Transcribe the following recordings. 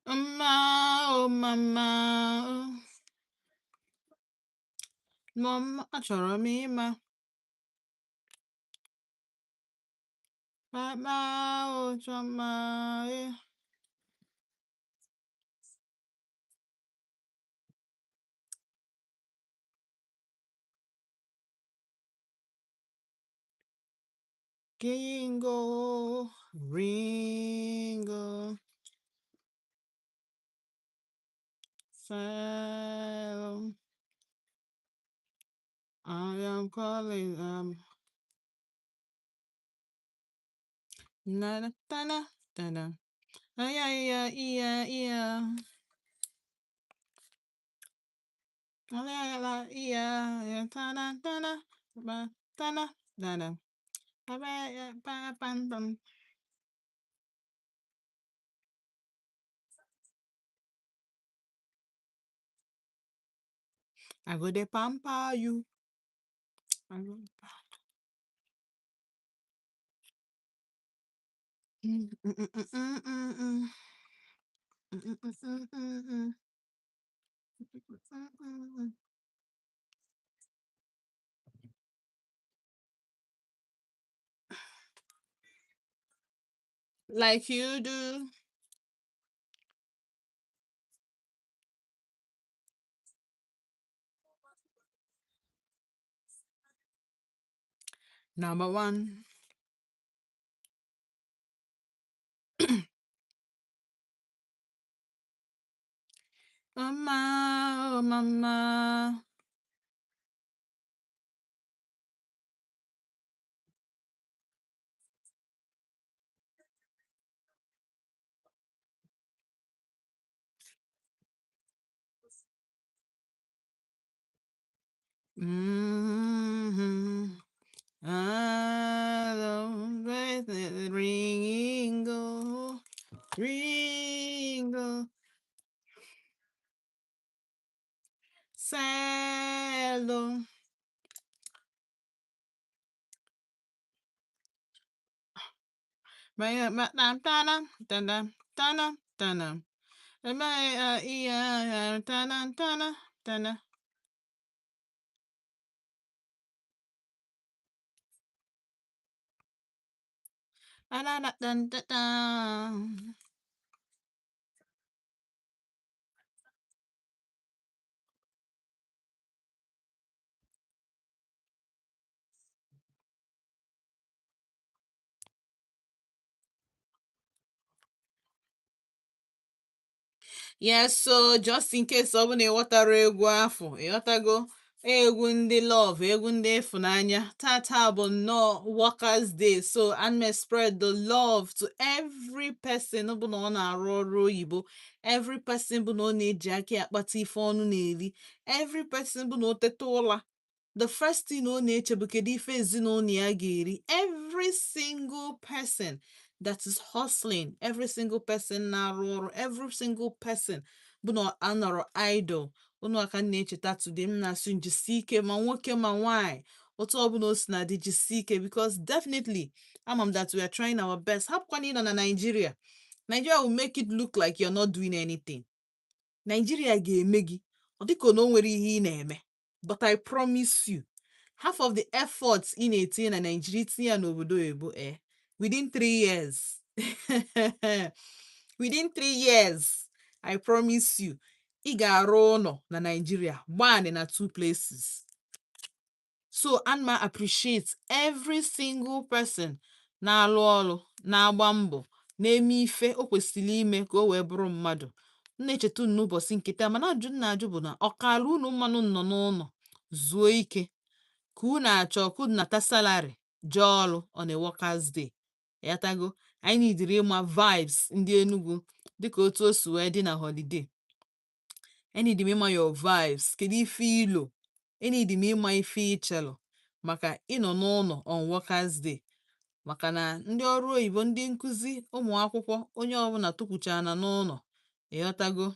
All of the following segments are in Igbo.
Mma o mama o. Mom, achọrọ m ịma. Mama o chọma e. Gingo Ringo Salem. I am calling na na na na na na. Ay ay ay iya iya. La la la iya ya ta na ta na ba ta na na na. Ba ba ya ba bam bam. I go dey pamper you. I go mm, mm, mm, mm, mm, mm. Mm, mm, mm, mm, mm, mm, mm, mm. Like you do. Number one. Mama, oh mama. Mm-hmm. I love the Ringo, Ringo, Cello. Ma- ma- da- da- da- da- da- da- da- da- da. Ma- iya- da- da- da- da- da- da. Ah, da- da- da- da- da. Yes, so just in case ọ bụ na ịghọtara egwu afọ, ịghọtago egwu ndị love, egwu ndị ịfụnanya. Tata bụ nnọọ Workers Day, so and may spread the love to every person bụ na ọ na-arụ ọrụ oyibo, every person bụ na ọ na-eji aka ya akpata ife ọnụ na-eri, every person bụ na o teta ụla the first thing ọ na-eche bụ kedu ife ezinụlọ ya ga-eri. Every single person that is hustling, every single person na-arụ ọrụ, every single person bụ na anọrọ idle. Unu aka m na-echeta today, m na-asị jisie ike ma nwoke ma nwanyị, otu ọbụla o si na dị jisie ike, because definitely ama m that we are trying our best. Hapụkwana ịnọ na Nigeria. Nigeria will make it look like you're not doing anything. Nigeria ga-eme gị ọ dịka na o nwere ihe ị na-eme, but I promise you, half of the efforts ị na-etinye na Nigeria, itinye ya n'obodo oyibo, within 3 years, within 3 years, I promise you, ị ga-arụ ụlọ na Nigeria gbaanị na two places. So and ma appreciate every single person na-alụ ọrụ, na-agba mbọ, na-eme ife o kwesịrị ime ka o wee bụrụ mmadụ. M na-echeta unu n'ụbọchị nke taa, mana ajụ m na-ajụ bụ na ọ kaala unu mmanụ nọ n'ụlọ zuo ike, ka unu achọ ka unu nata salary jee ọrụ on a workers day? Yatago anyị nidiri ịma vibes ndị Enugu dịka otu o si wee dị na holiday. Enidi m ịma your vibes. Kedu ife ilo? Enidi m ịma ife ịchelụ maka ịnọ n'ụlọ on workers day, maka na ndị ọrụ oyibo, ndị nkụzi, ụmụ akwụkwọ, onye ọbụla tụkwuchana n'ụlọ. Ịghọtago,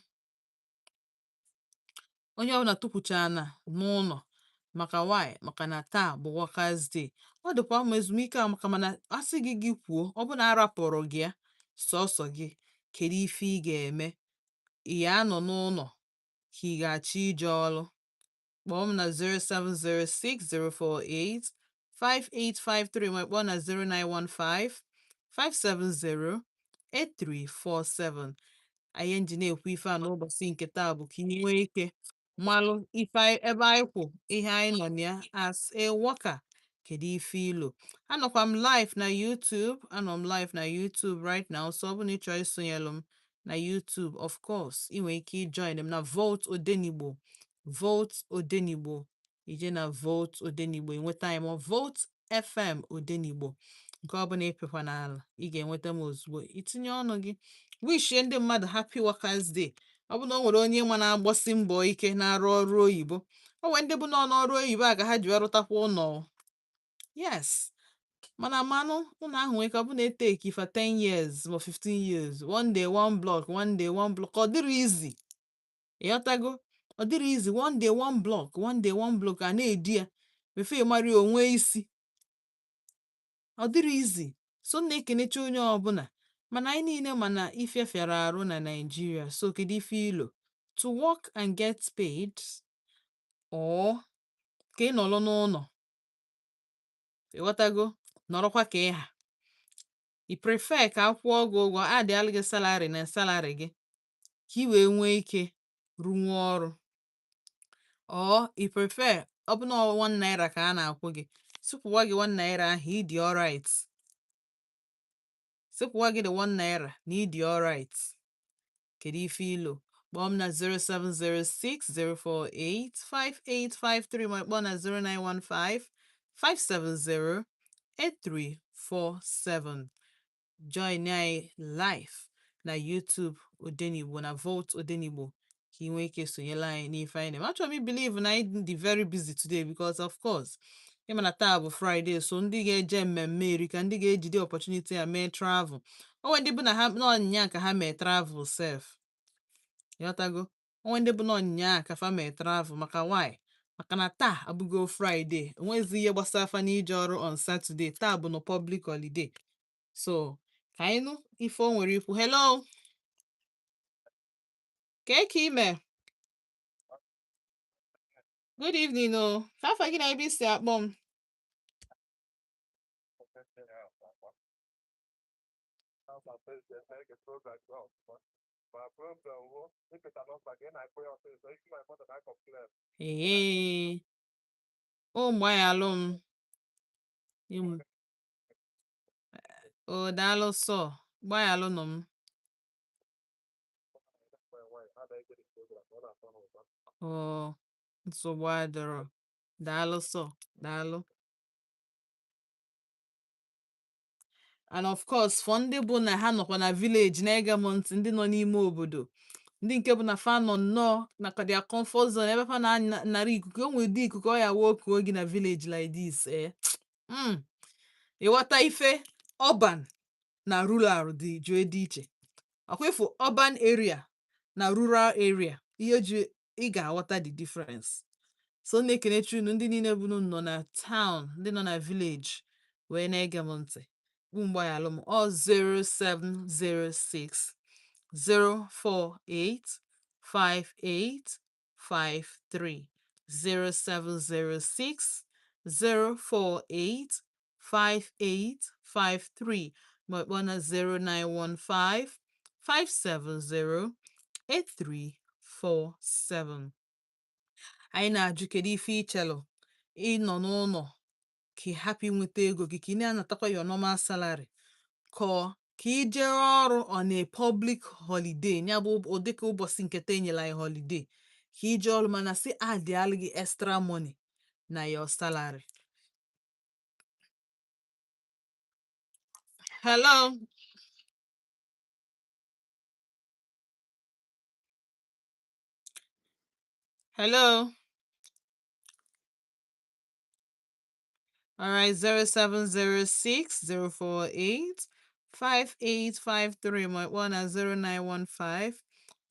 onye ọbụla tụkwuchana n'ụlọ. Maka why? Maka na taa bụ workers day. Ọ dịkwa mma, ezumike amaka, mana asị gị, gị kwuo, ọ bụ na arapụrụ gị ya sọsọ gị, kedu ife ị ga-eme? Ị ya anọ n'ụlọ ka ị ga-achọ ije ọrụ? Kpọọ m na 0706 048 5853, ma kpọọ na 0915 570 8347. Anyị nji na-ekwu ife a n'ụbọchị nke taa bụ ka ị nwee ike malụ ife ebe anyị kwụ, ihe anyị nọ na ya as a worker. Kedu ife ilo? Anọkwa m live na YouTube, anọ m live na YouTube right now, so ọ bụ na ị chọrọ isonyelụ m na YouTube, of course ị nwere ike ijoin m na Volt Odenigbo. Volt Odenigbo, ije na Volt Odenigbo ịnweta anyị, ma Volt FM Odenigbo, nke ọbụla ịpịkwa n'ala ị ga-enweta m ozugbo. Itinye ọnụ gị, wishie ndị mmadụ happy workers day. Ọ bụ na o nwere onye ma na-agbasi mbọ ike na-arụ ọrụ oyibo, o nwere ndị bụ nọ n'ọrụ oyibo a ka ha ji rụtakwa ụlọ. Yes, mana manụ ụlọ ahụ nwere ike ọ bụ na eteki for 10 years ma 15 years, one day one block, one day one block. Ọ dịrị easy, ịghọtago? Ọ dịrị easy. One day one block, one day one block, a na-edi ya before ịmara ya onwe isi. Ọ dịrị easy. So m na-ekenecha onye ọbụla, mana anyị niile mana ife fịara arụ na Nigeria. So kedu ife ilo? To work and get paid, or ka ị nọrọ n'ụlọ, ịghọtago, nọrọkwa ka ịha? I prefer ka akwụọ gị ụgwọ, adịalụ gị salary na salary gị ka ị wee nwee ike rụnwuo ọrụ, or i prefer ọ bụ na ọ ₦1 ka a na-akwụ gị, sịkwụwa gị ₦1 ahụ, ịdị alright, sịkwụwa gị the ₦1 na ịdị alright? Kedu ife ilo? Kpọọ m na 0706 048 5853, ma kpọọ na 0915 570 8347. Join anyị live na YouTube Odenigbo na Volt Odenigbo ka ị nwee ike sonyere anyị n'ife anyị na-eme. Achọrọ m believe na anyị dị very busy today because, of course, ịma na taa bụ Friday, so ndị ga-eje mmemme eri ka ndị ga-ejide opportunity a mee travel. O nwere ndị bụ na ha n'ọnyịnya ka ha mee travel sef, ịghọtago? O nwere ndị bụ n'ọnyịnya ka fa mee travel. Maka why? Maka na taa abụgo Friday, onwezi ihe gbasara fa n'ije ọrụ on Saturday. Taa bụ no public holiday. So ka anyị nụ ife o nwere ikwu. Hello, kee ka ime? Good evening o. Ka afa gị na ebe isi akpọ m? Ee, ụmụ alụ m ịmụ o. Daalụ sọ, gbaghalụnụ m. O nsogbu adịrọ. Daalụ sọ, daalụ. And of course, for ndị bụ na ha nọkwa na village na-ege m ntị, ndị nọ n'ime obodo, ndị nke bụ na fa nọ nnọọ na their comfort zone ebe fa na-anara ikuku, o nwere ụdị ikuku ọ ya wee okuo gị na village like this, eh. Ịghọta ife urban na rural dị jue dị iche. Ọkwa ịfụ urban area na rural area, ihe ji ị ga-aghọta the difference. So na-ekenechi unu ndị niile bụ nọ na town, ndị nọ na village wee na-ege m ntị. Mgbaghalụ m, ọ 0706 048 5853, 0706 048 5853, ma ọ kpọọ na 0915 570 8347. Anyị na-ajụ, kedu ife ichelụ? Ịnọ n'ụlọ ka ị hapụ inweta ego gị, ka ị na-anatakwa your normal salary, ka ọ ka ị jee ọrụ on a public holiday, ya bụ ụdịka ụbọchị nke taa enyere anyị holiday, ka ị jee ọrụ mana sị adịalụ gị extra money na your salary? Hello. Hello. All right, 0706 048 5853, my one at 0915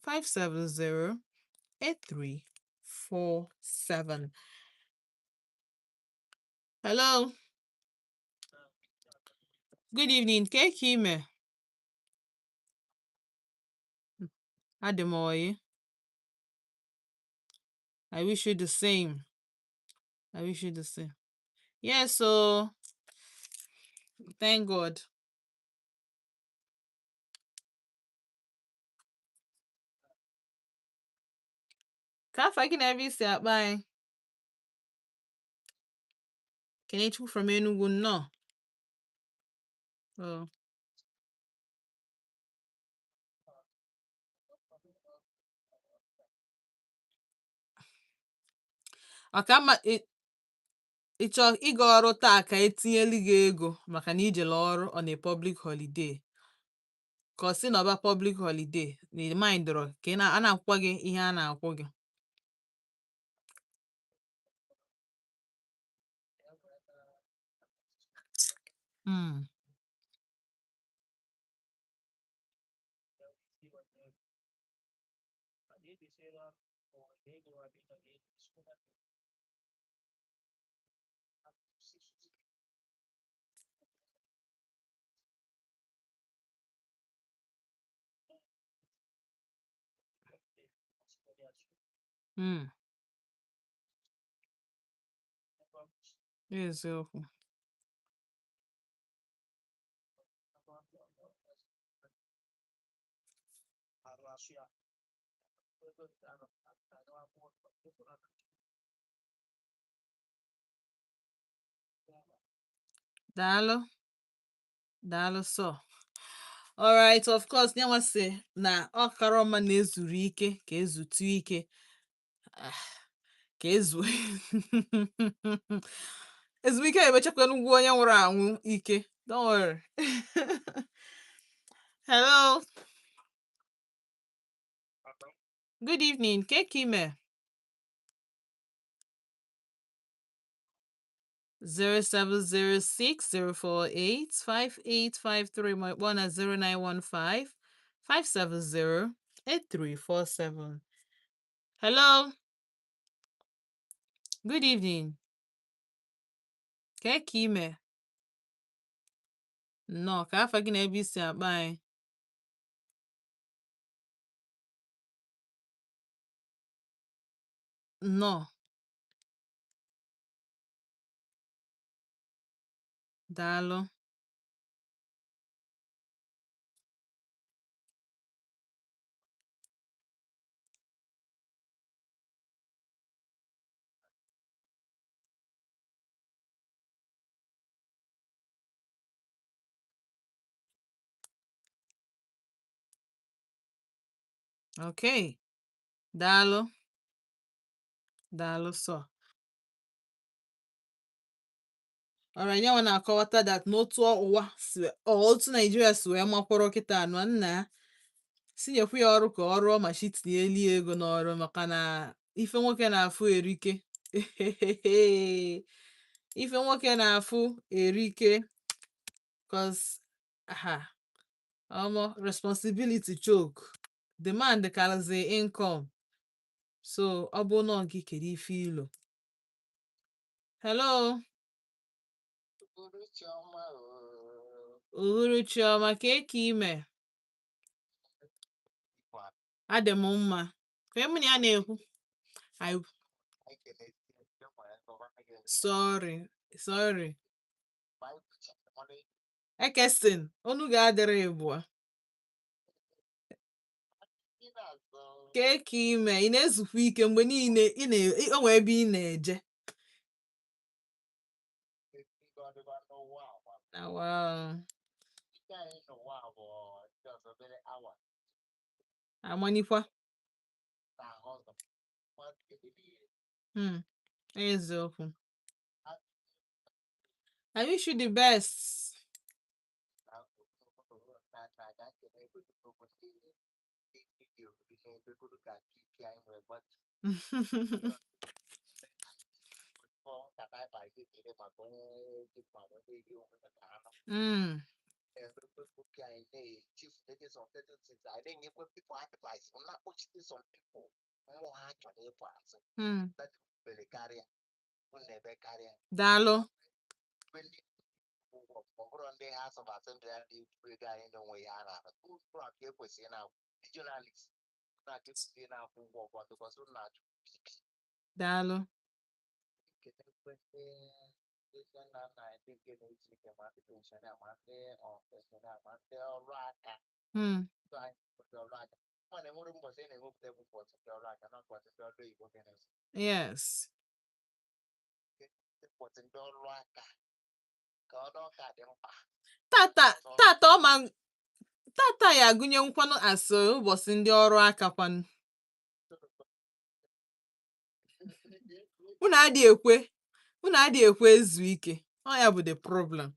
570 8347. Hello. Good evening. Ke ka ime? Adị m oyi. I wish you the same. I wish you the same. Yeah, so thank God. Ka afa gị na ebe isi akpa anyị? Kenechukwu from Enugu, nnọọ. Oh. Ọka mma ị chọọ ịga ọrụ taa ka etinyelu gị ego maka na ijele ọrụ on a public holiday, ka ọ sị na ọba public holiday na ị mindọrọ ka ị a na-akwụkwa gị ihe a na-akwụ gị. Eziokwu. Daalụ. Daalụ sọ. Alright, of course, nyanwa sị na ọ kara ọma na-ezuru ike ka ezutu ike. Ah, ka ezu ezumike emechakwa n'ugwu onye nwụrụ anwụ ike. Don't worry. Hello. Good evening. Ke ime? 07060485853 ma ịkpọ na 09155708347. Hello. Good evening. Ke ka ime? Nnọọ, ka afa gị na ebe isi akpa anyị? Nnọọ. Daalụ. Okay. Daalụ. Daalụ sọ. Alright, nyanwa na-akọwata that n'otu ụwa si ọ otu Naijiria si wee makwụrụ kịta anụ nna ya si nyekwu ya ọrụ ka ọ rụọ ma chi tinyelu ya ego n'ọrụ maka na ife nwoke na-afụ erike. Ife nwoke na-afụ erike, cause ha omo responsibility choke demand karịzị income. So ọ bụ nọ nke kedu ife ilo. Hello. Uhuruchi ọma, ka eke ime? Adị m mma. Ka mụ na ya na-ekwu? I sorry, sorry. Ekesin, onu ga-adịrị ịbụa. Ka eke ime, ị na-ezukwa ike mgbe niile ị na o nwee ebe ị na-eje. Na wow. Amanikwa. Eziokwu. I wish you the best. Daalụ. Daalụ. Yes. Tata tata ọ ma tata ya agụnye nkwanụ asị ụbọchị ndị ọrụ aka kwanụ. Unu adịghị ekwe, unu adịghị ekwe ezu ike. Ọ ya bụ the problem.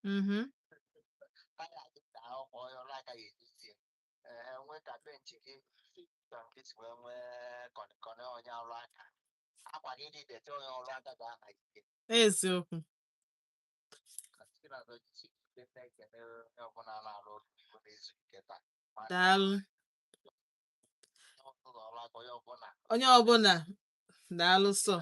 Mhm. Eziokwu. Daalụ. Onye ọbụla, daalụ sọ.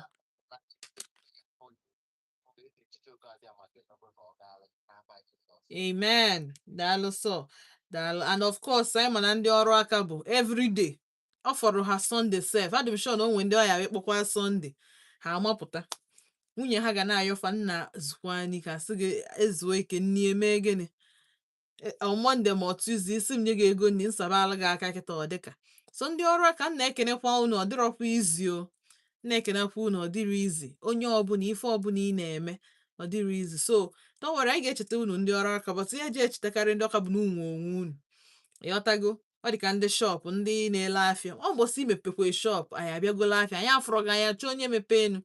Amen. Daalụ sọ. Daalụ. And of course, anyị ma na ndị ọrụ aka bụ everyday. Ọ fọrọ ha Sunday sef. Adị m sure na o nwere ndị ọya wee Sunday. Ha amapụta. Nwunye ha ga na-ayọfa nna zukwa anyị ka sị gị ezuo ike nni eme gịnị. On Monday ma ọ Tuesday isi m nye gị ego nni nsabala gị aka kịta ọ dịka. So ndị ọrụ aka m na-ekenekwa unu, ọ dịrọkwa izi o. M na-ekenekwa unu, ọ dịrị izi. Onye ọbụla ife ọbụla ị na-eme ọ dịrị izi. So don't worry, anyị ga-echeta unu ndị ọrụ aka, but ihe eji echetakarị ndị ọka bụ na unu onwe unu. Ịghọtago? Ọ dị ka ndị shop, ndị na-ele afịa. Ọ mbọsị imepekwe shop, anyị abịagola afịa, anyị afụrọ gị anya chọọ onye mepee enu.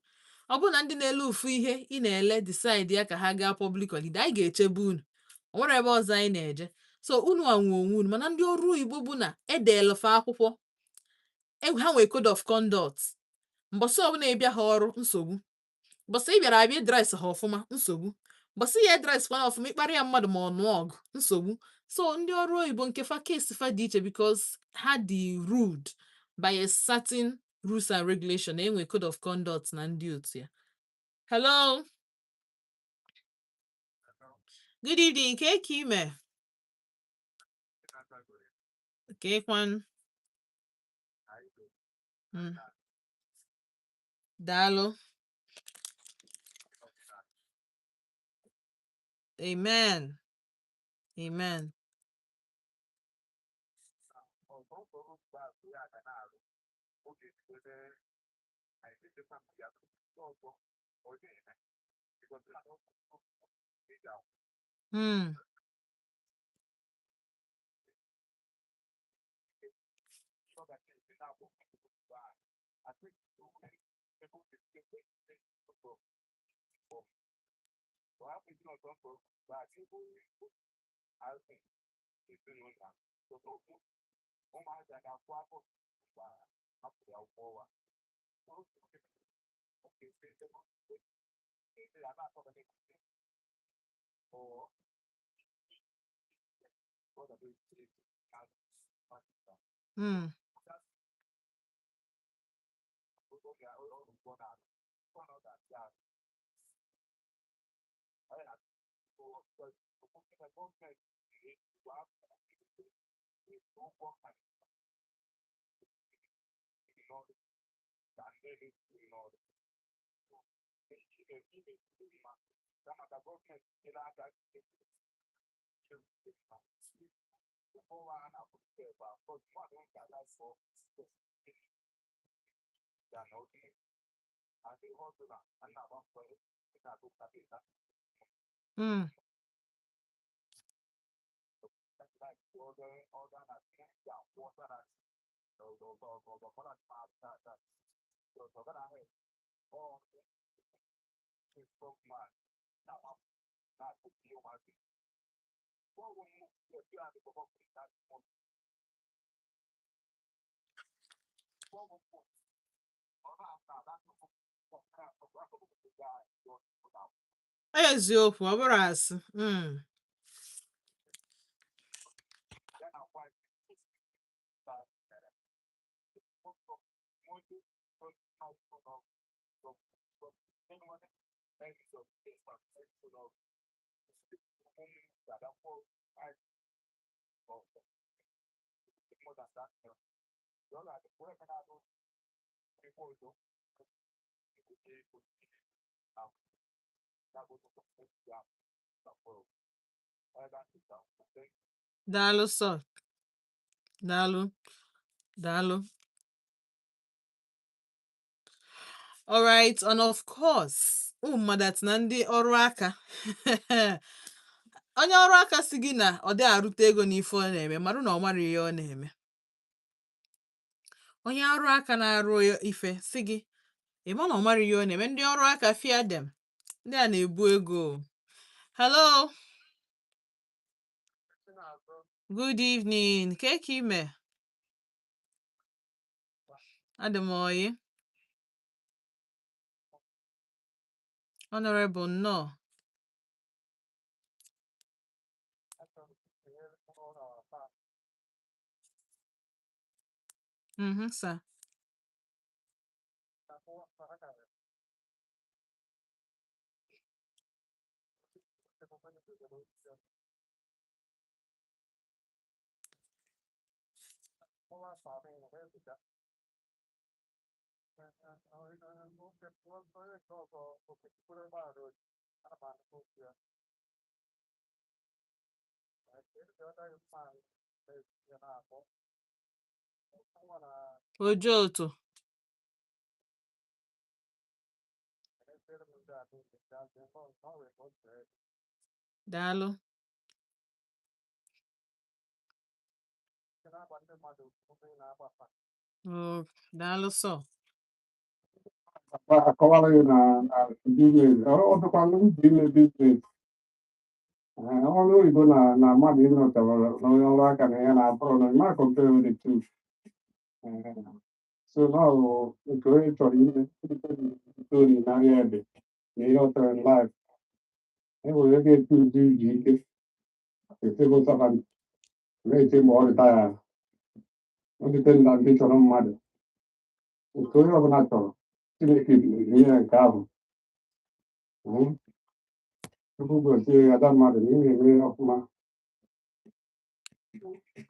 Ọ bụrụ na ndị na-ele ofu ihe ị na-ele decide ya ka ha gaa public holiday, anyị ga-echebe unu. O nwere ebe ọzọ anyị na-eje. So unu anwe onwe unu, mana ndị ọrụ oyibo bụ na edeelụ fa akwụkwọ ha nwee code of conduct. Mbọsị ọbụla ị bịa ha ọrụ, nsogbu. Mbọsị ị bịara abịa dress ha ọfụma, nsogbu. Mbọsị ya dress kwana ọfụma, ịkparị ya mmadụ ma ọ nụọ ọgụ, nsogbu. So ndị ọrụ oyibo nke fa case fa dị iche because ha dị ruled by a certain rules and regulation, enwe code of conduct na ndị otu ya. Hello, good evening. Ka eke ime? Ka ịkwan? Daalụ. Amen, amen. Eziokwu, ọ bụrụ asị. Daalụ sọ. Daalụ, daalụ. Alright, and of course, ụmụ mmadụ atị na ndị ọrụ aka, onye ọrụ aka si gị na ọ dị arụta ego n'ife ọ na-eme, marụ na ọ mara ihe ọ na-eme. Onye ọrụ aka na-arụ ife si gị ị ma na ọ mara ihe ọ na-eme. Ndị ọrụ aka, fear them. Ndị a na-ebu ego o. Hello, good evening. Ke ka ime? Adị m oyi. Honorable, nnọọ. Sir. Ojoto. Daalụ. Oh, daalụ sọ. Akọwara gị na business ọ dịkwa uru ime business. Ọrụ oyibo na mmadụ ịnọtara na onye ọrụ aka na ya na-abụrụ na ma compare with the two. So na ọ bụ nke onye chọrọ ime olileanya ya dị na ihe ọ chọrọ in life. E nwere ego etu ụdị iji ike civil servant na-eche mgbe ọ retire, ọ depend na ndị chọrọ mmadụ nke onye ọbụla chọrọ. Chineke nye ya nke ahụ. Chukwu gozie ya, ada mmadụ, na ị na-eme ọfụma.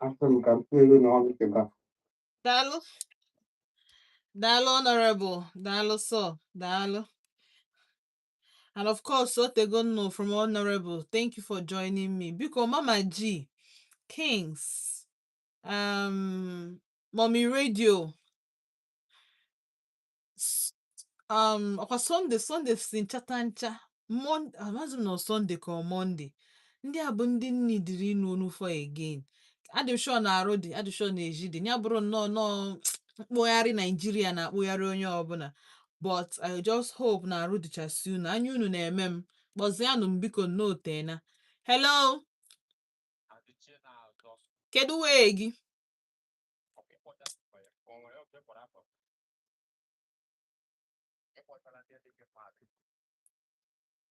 Asị m ka m tụọ elu na ọnụ nketa. Daalụ. Daalụ, honorable. Daalụ sọ. Daalụ. And of course, otego nnụ from honorable. Thank you for joining me. Biko, Mama G, Kings, Mommy Radio, ọkwa Sunday, Sunday si nchata ncha. Amaghịzi m na ọ Sunday ka ọ Monday. Ndị a bụ ndị nni dịrị ịnụ onu for again. Adị m sure na arụ dị, adị sure na eji dị. Ya bụrụ nnọọ nnọọ mkpụgharị Naijiria na-akpụgharị onye ọbụla. But I just hope na arụ dịchasị unu. Anya unu na-eme m. Kpọzianụ m biko nnọọ teena. Hello, kedu wee gị?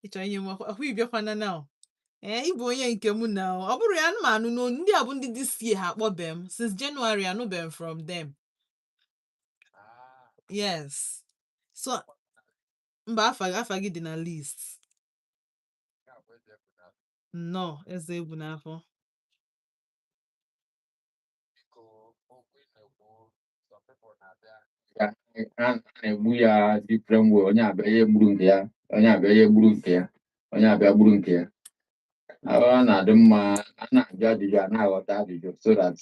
Ị chọrọ inye m ọkwa ịbịakwana now? Ee, ị bụ onye nke m na ọ bụrụ ya anụmanụ n'onu ndị a bụ ndị this year ha akpọbe m since January, anụbe m from them. Yes. So mba, afa gị dị na list. Nnọọ, eze egwu n'afọ. Ya a na-egbu ya different way. Onye abịa ya egburu nke ya, onye abịa ya egburu nke ya, onye abịa gburu nke ya. Ọ na-adị mma a na-ajụ ajụjụ, a na-aghọta ajụjụ, so that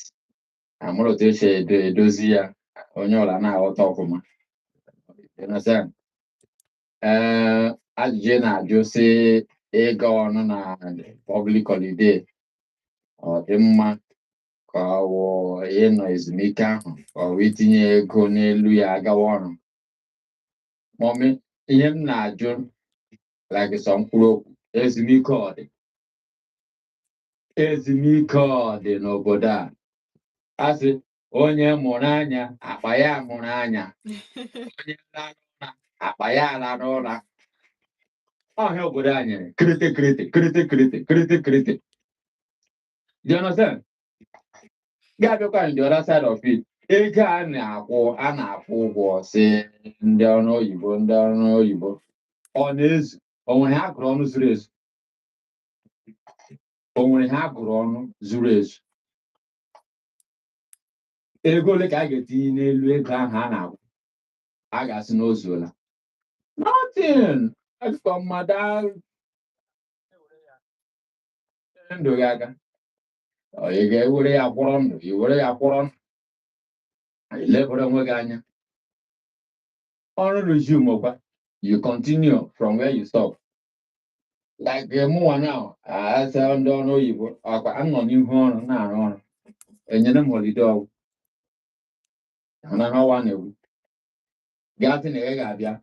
amụrụ otu esi edozi ya, onye ọla na-aghọta ọfụma. You understand? Ee, ajụjụ ị na-ajụ sị ịga ọnụ na public holiday ọ dị mma ka ọ wụ ịnọ ezumike ahụ, ka ọ wụ itinye ego n'elu ya agawa ọrụ. Mommy, ihe m na-ajụ, like some mkpụrụ okwu, ezumike ọ dị? Ezumike ọ dị n'obodo a? A sị onye mụrụ anya, akpa ya mụrụ anya. Onye lara ụra, akpa ya lara ụra. Ọhịa obodo a nyere kirete kirete kirete kirete kirete kirete. Do you understand? Ga-abịakwa in the other side of it. Ego a na-akwụ ụgwọ si ndị ọrụ oyibo, ndị ọrụ oyibo, ọ na-ezu? O nwere ha gụrụ ọnụ zuru ezu? O nwere ha gụrụ ọnụ zuru ezu? Ego ole ka a ga-etinye n'elu ego ahụ a na-akwụ a ga-asị na o zuola? Nothing. Akụkọ mmadụ ndụ gị aka. Ọ ị ga-ewere ya kwọrọ ndụ, i were ya kwọrọ ndụ, ilebara onwe gị anya. Ọrụ resume kwa, you continue from where you stop. Like mụnwa now, asa ndị ọrụ oyibo akwa anọ n'ihu ọrụ na-arụ ọrụ, enyere m holiday ọgwụ na ha ọwa na-egwu gasị na ị ga-abịa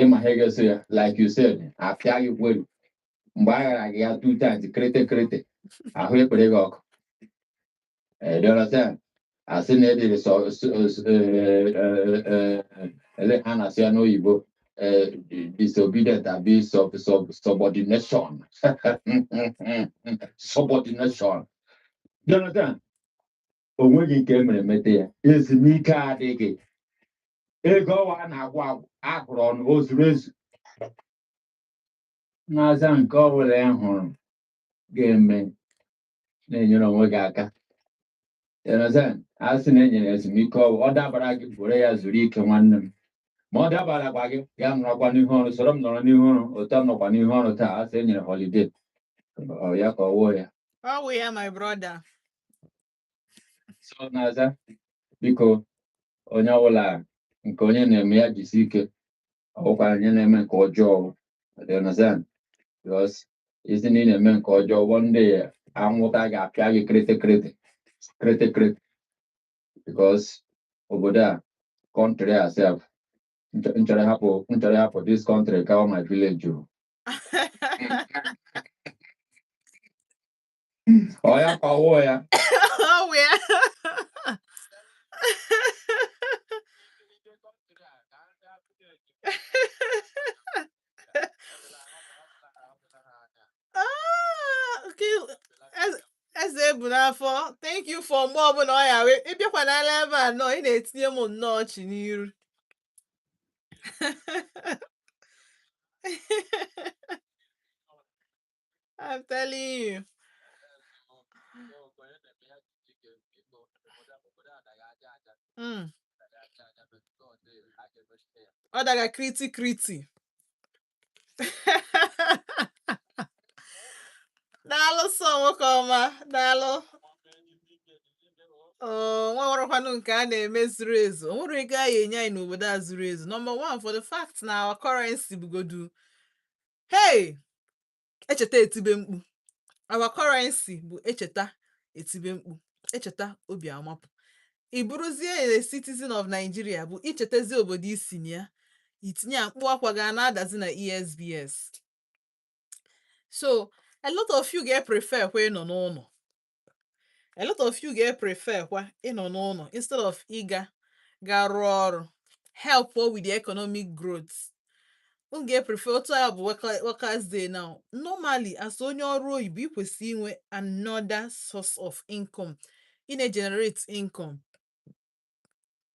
ịma ha ga-eso ya. Like you said, apịa gị kwelu mgbe a ghara gị ya two times, krete krete ahụ ekpere gị ọkụ. Do you understand? Asị na edere ele ha na-asị ya n'oyibo, disobedient abi subordination, subordination. Do you understand? O nweghị nke emere mete ya. Ezumike adịghị. Ego ọwa a na-agwụ agwụ agụrụ ọnụ o zuru ezu? Na-aza nke ọbụla ị hụrụ ga-eme na-enyere onwe gị aka. You understand? A sị na enyere ezumike ọwụ ọ dabara gị, were ya zuru ike, nwanne m. Ma ọ dabarakwa gị, ya nọrọkwa n'ihu ọrụ, soro m nọrọ n'ihu ọrụ otu m nọkwa n'ihu ọrụ taa. A sị enyere holiday ọ ya ka ọ wụọ ya. Ọ wụ ya, my brother. So na-aza, biko, onye ọbụla nke onye na-eme ya jisi ike. Ọbụkwa onye na-eme nke ọjọọ. You understand? Because isi na ị na-eme nke ọjọọ, one day anwụta ga-apịa gị krete krete krete krete, because obodo a, country a sef, nchọrọ ịhapụ this country gawa my village o. Ọ ya ka ọ wụọ ya. Ọ wụ ya. Ah, okay. Eze ebu n'afọ, thank you for mgbe ọbụla ọ ya wee ịbịakwanala ebe a nnọọ, ị na-etinye m nnọọ ọchị n'iru. I'm telling you. Ọ daga kriti kriti. Daalụ sọ, nwoke ọma, daalụ. Oo, nwa nwerekwanụ nke a na-eme zuru ezu. O nwere ego a ga-enye anyị n'obodo a zuru ezu. Number one, for the fact na our currency bugodu, hey, echeta etibe mkpu. Our currency bụ echeta etibe mkpu, echeta obi amapụ. Ị bụrụzie a citizen of Nigeria bụ ichetezi obodo isi na ya itinye ya mkpu akwa ga na-adazi na ESBS. So a lot of you ga-prefer kwa ịnọ n'ụlọ, a lot of you ga-prefer kwa ịnọ n'ụlọ instead of ịga ga rụọ ọrụ help with the economic growth. M ga-prefer otu a bụ workers day now. Normally, as onye ọrụ oyibo, ị kwesịrị inwe another source of income, ị na-generate income,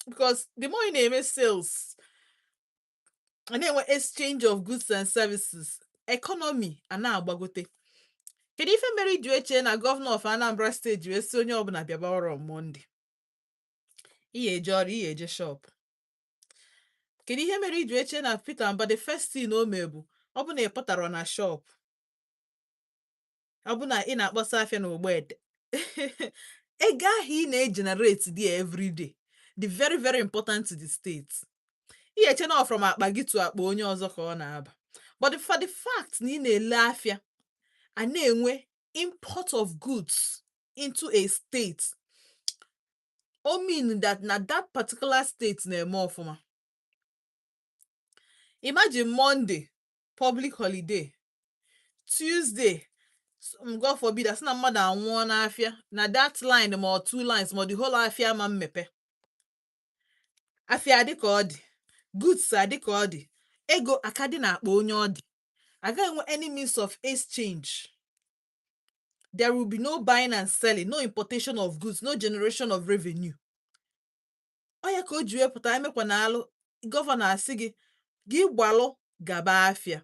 because the more ị na-eme sales, a na-enwe exchange of goods and services, economy a na-agbagote. Kedu ife mere iji eche na governor of Anambra State ji wee sị onye ọbụla bịaba ọrụ on Monday? Ihe eje ọrụ, ihe eje shop. Kedu ihe mere iji eche na Peter Mba, the first thing o mee bụ ọ bụ na ị pụtara na shop, ọ bụ na ị na-akpọsa afịa n'Ogbete, ego ahụ ị na-egenerate there every day dị very very important to the state. Ihe eche na ọ from akpa gị to akpa onye ọzọ ka ọ na-aba, but for the fact na ị na-ele afịa, a na-enwe import of goods into a state, o mean that na that particular state na-eme ọfụma. Imagine Monday public holiday, Tuesday, God forbid, asị na mmadụ anwụọ n'afịa na that line, ma ọ two lines, ma ọ the whole afịa ama mmepe. Afịa adị ka ọ dị, goods adị ka ọ dị, ego aka dị n'akpa onye ọ dị, agaghị enwe any means of exchange. There will be no buying and selling, no importation of goods, no generation of revenue. Ọ ya ka o ji wepụta emekwa na alụ gọvanọ asị gị gị gbalụ gaba afịa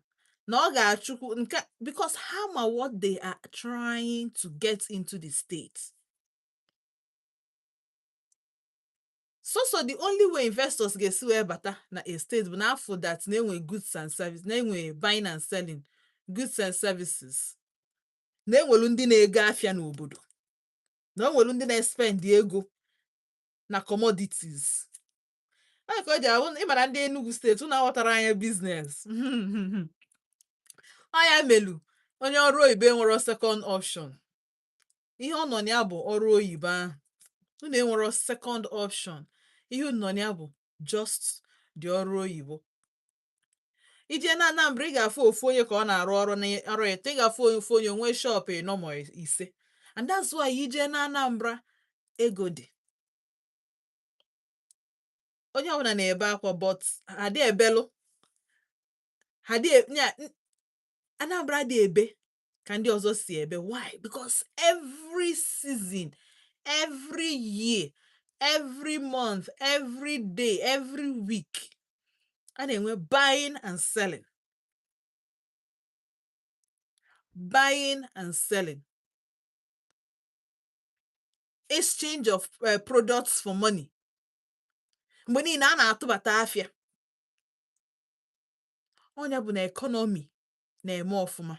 na ọ ga-achụkwu nke because ha ma what they are trying to get into the state. So the only way investors ga-esi wee bata na a state bụ n'afọ that na-enwe goods and service, na-enwe buying and selling goods and services, na-enwelu ndị na-ego afịa n'obodo, na onwelu ndị na-espend ego na commodities. Ọ ka o ji ahụ ịmara ndị Enugu steeti unu aghọtara anya business. Ọ ya melu onye ọrụ oyibo enwero second option. Ihe ọ nọ na ya bụ ọrụ oyibo ahụ. Unu enwero second option. Ihe unu nọ na ya bụ just the ọrụ oyibo. Ije na Anambra, ị ga-afụ ofu onye ka ọ na-arụ ọrụ na ọrụ ịtọ, ị ga-afụ ofu onye nwee shop ịnọ ma ise. And that's why ije na Anambra ego dị. Onye ọbụla na-ebe akwa, but ha dị ebelụ ha dị nya Anambra dị ebe ka ndị ọzọ si ebe. Why? Because every season, every year, every month, every day, every week, a na-enwe buying and selling, buying and selling, exchange of products for money. Mgbe niile a na-atụbata afịa. Ọnya bụ na economy na-eme ọfụma.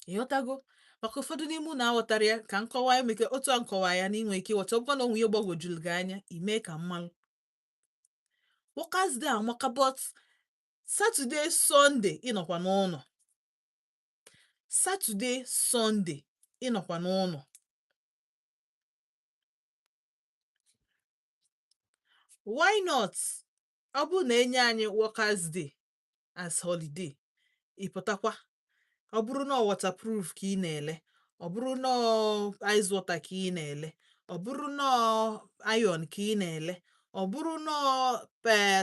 Ịghọtago? Maka ụfọdụ n'ime unu aghọtara ya, ka nkọwa emeke otu a nkọwa ya na inwe ike ịghọta. Ọ bụkwa na onwe ihe gbagwojuru gị anya, ime ka mmalụ. Workers Day amaka, but Saturday, Sunday ịnọkwa n'ụlọ. Saturday, Sunday ịnọkwa n'ụlọ. Why not? Ọ bụrụ na enye anyị Workers Day as holiday, ị pụtakwa. Ọ bụrụ na waterproof ka ị na-ele, ọ bụrụ na ice water ka ị na-ele, ọ bụrụ na iron ka ị na-ele, ọ bụrụ na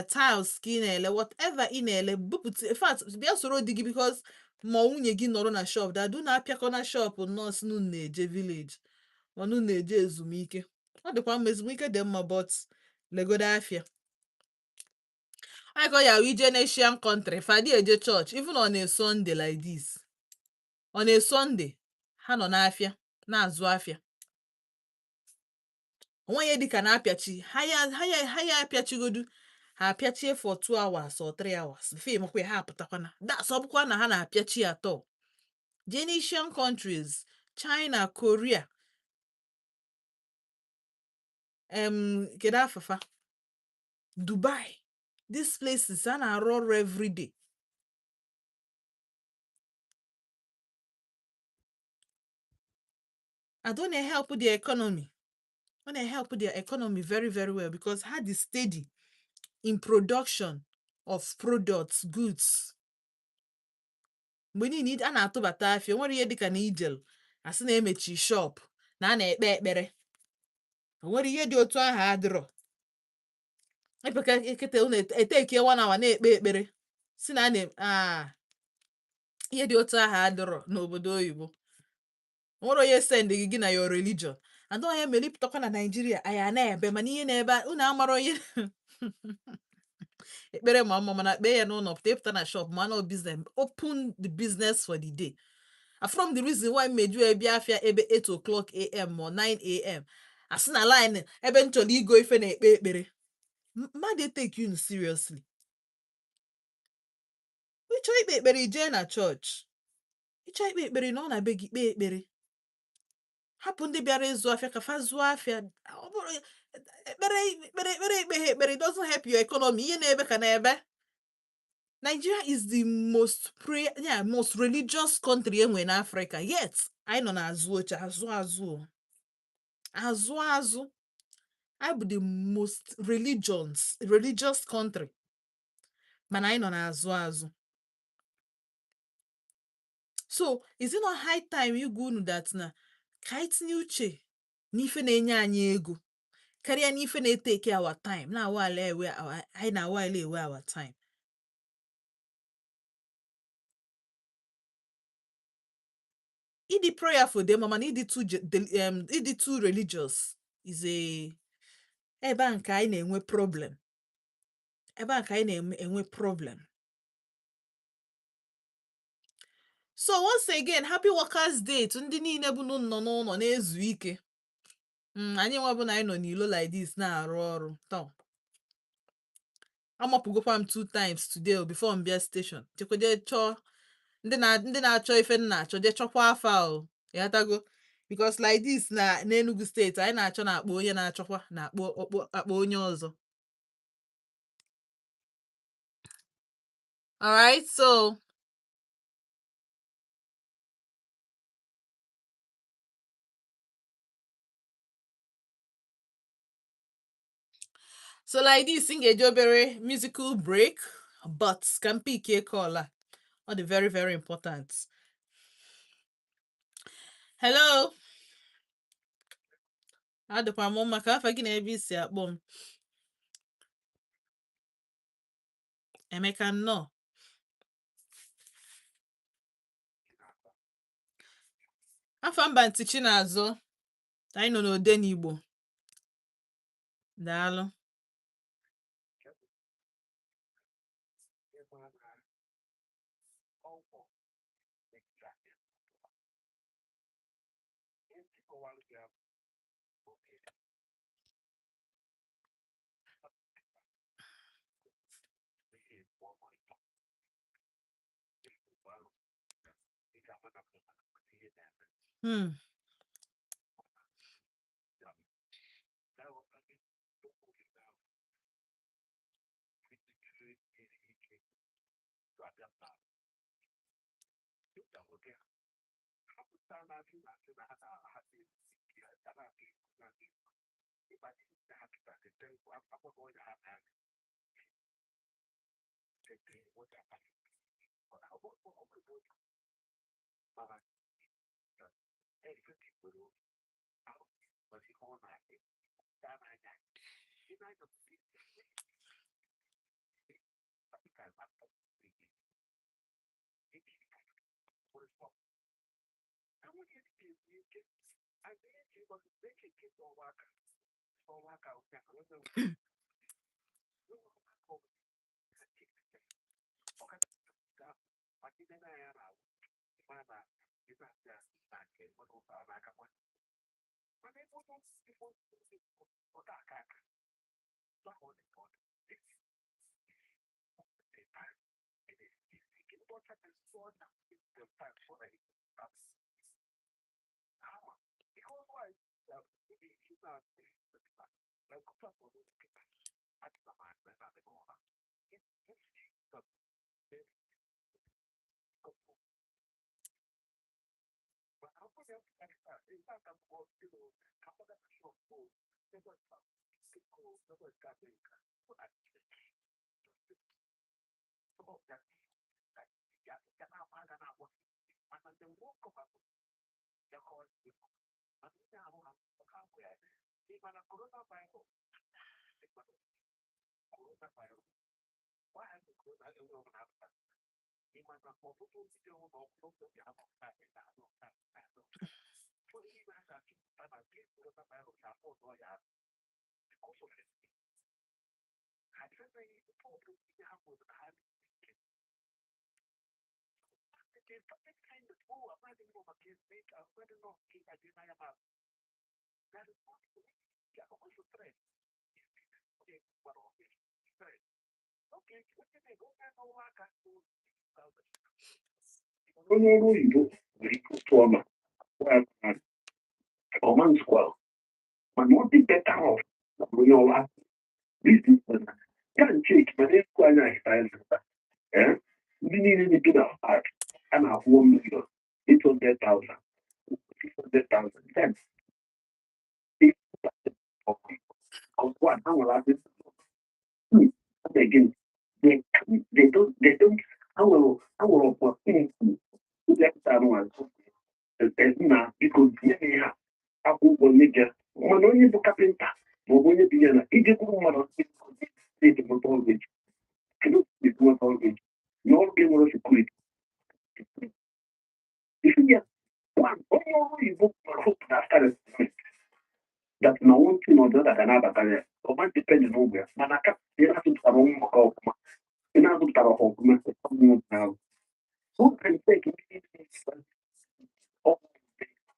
tiles ka ị na-ele, whatever ị na-ele, bupụta. In fact, bịa soro di gị, because ma nwunye gị nọrọ na shop dadu na-apịakọ na shop nọọsụ. Unu na-eje village, mana unu na-eje ezumike. Ọ dịkwa mma, ezumike dị mma, but legodo afịa. Anyị ka ọ ya ije na Asian country, fadi eje church even on a Sunday like this. On a Sunday ha nọ n'afịa na-azụ afịa. Onwe ihe dịka na-apịachi ha ya ha ya ha ya apịachigodu ha apịachie for 2 hours or 3 hours before ịmakwa ha apụtakwana. That's ọ bụkwa na ha na-apịachi atọ. Jee na Asian countries, China, Korea, kedu afafa, Dubai, these places a na-arụ ọrụ everyday. And ọ na-help the economy. Ọ na-help their economy very very well because ha dị steady in production of products, goods. Mgbe niile a na-atụbata afịa. Nwere ihe dịka na ijel asị na emechi shop na a na-ekpe ekpere. O nwere ihe dị otu ahụ adịrọ. Epeka ekete unu etekie 1 hour na-ekpe ekpere si na a na ihe dị otu ahụ adịrọ n'obodo oyibo. Nwere onye send gị gị na your religion. And onye mere ịpụtakwa na Naijiria, anyị a na-ebe, mana ihe na-ebe unu amara onye ekpere ma mma, mana kpee ya n'ụlọ. Pụta, ịpụta na shop, mana ọ business, open the business for the day. From the reason why mmeju ebe afịa ebe 8 o'clock am or 9 am, asị na line ebe m chọrọ igo ife na-ekpe ekpere, mmadụ take you seriously. Ịchọ ikpe ekpere, ijee na chọọchị. Ịchọ ikpe ekpere, nọ na be gị kpee ekpere. Hapụ ndị bịara ịzụ afịa ka fa zụọ afịa. Ọ bụrụ ekpere ekpere ekpere ikpe ha ekpere, it doesn't help your economy. Ihe na-ebe ka na-ebe. Nigeria is the most pray, yeah, most religious country enwe na Africa, yet anyị nọ n'azụ oche, azụ azụ o. Azụ azụ. Anyị bụ the most religious country, mana anyị nọ n'azụ azụ. So is it not high time igwa unu that na ka anyị tinye uche n'ife na-enye anyị ego karịa n'ife na-eteke our time, na-awale ewe anyị na-awale ewe our time? Ịdị prayerful dị mma, mana ịdị too ịdị too religious is a ebe a nke anyị na-enwe problem, ebe a ka anyị na-enwe problem. So once again, happy Workers Day to ndị niile bụ nọ n'ụlọ na-ezu ike. Anyị nwa bụ na anyị nọ n'ilo like this na-arụ ọrụ taa. Amapụgokwa m 2 times today o, before m bịa station, chekwa jee chọọ ndị na-achọ ife m na-achọ, jee chọkwa afa o, ịghọtago? Because like this na n'Enugu steeti anyị na-achọ na-akpọ onye na-achọkwa na-akpọ akpọ onye ọzọ. Alright, so like this m ga-eji obere musical break, but ka m pikie call a, ọ dị very very important. Hello, adịkwa m mma. Ka afa gị na ebe i si akpọ m? Emeka, nnọọ. Afa mba ntị Chinazụ, anyị nọ n'Odenigbo. Daalụ. Onye ọrụ oyibo nwere ike otu ọma ọma nzukọ, mana ọ dị better off na onye ọrụ aka. This is ya nchek, mana ekwu anya ahịta ndị niile na-ebi na park a na-akwụ 1,800,000, 600,000. Then of what ha nwere asị. Again, they don't ha nwere opportunity ịbịapụta nwa na biko nye m ihe a akwụ ụgwọ nye gị. Mana onye bụ kapịnta maọbụ onye bi ya na iji kwuru mmadụ steeti nweta ọrụ eji, kedu otu nweta ọrụ eji na ọrụ gị nwere security isi ya one. Onye ọrụ oyibo nwere hope na after retirement that na one thing or the other ga na-abata ya. Ọ ma depend n'ụgwọ ya, mana ka ị na-azụpụtara ụmụaka ọfụma, ị na-azụpụtara ha ọfụma. Who can take it?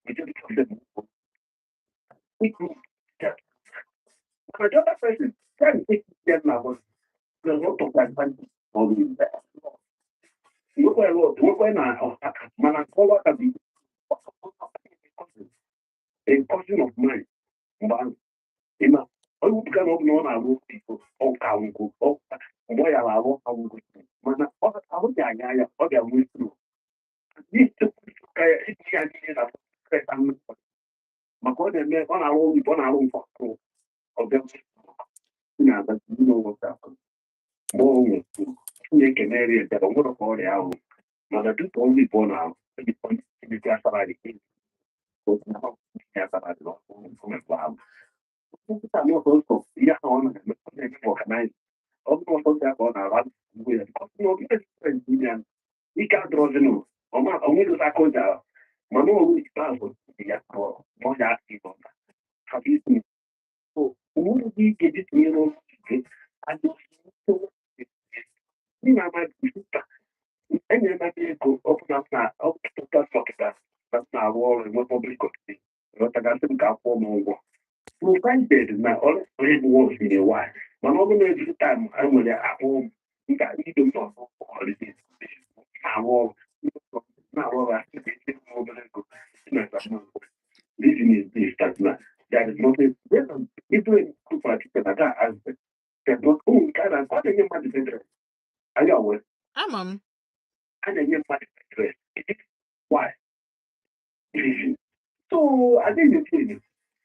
Majority of them that. But the other person trying to take them now was a lot of advantage of it. Nwekwa a lot, nwekwa na ọtaka, mana nkọwa ka bụ a cousin of mine mgbe ahụ. Ịma, ọ wepụga na ọ bụ na ọ na-arụ igbo ọka ngwụ mgbe ọ yara arụ ọka ngwụ, mana ahụ dị anya ya ọ bịa nwee stroke ka ya iji ya niile na maka ọ na-eme, ọ na-arụ ọrụ igbo, ọ na-arụ nkwa, ọ bịa na-aza n'ụlọ mgbe ọ nwere Chineke na-eri ebere, ọ nwere ka ọrịa ahụ, mana dịka ọrụ igbo ọ na-arụ ya salary ya salary ahụ nkịta na ọsọ ihe ahụ ọ na-eme, ọ na-eme organize, ọ bụrụ ọsọ ya ka ọ na-arụ ngwe ya ya ike adọrọzinụ onweghị aka o ji ahụ, mana ọrụ ikpeazụ ya ọ ya aka ịnọ ha isi onwere gị ga-eji tinyere ọrụ ike adị ndị na-amaghị nta enyere m ego ọbụla m na ọpụta sọkịta na m na-arụ ọrụ enwe public holiday, ghọtagasị m ka akwụọ m ụgwọ, provided na onye bụ once in a while, mana ọ bụrụ na every time a nwere akpụ m ga ido m n'ọzọ holiday na-arụ ọrụ na-arụ ọrụ asị ka esi m obere ego. Reason is this, that na there is nothing even particular that as there's not oh nke a na ọ na-enye mmadụ interest anyị ọwụ Ama m. A na-enye mmadụ interest. Why reason? So adịghị eti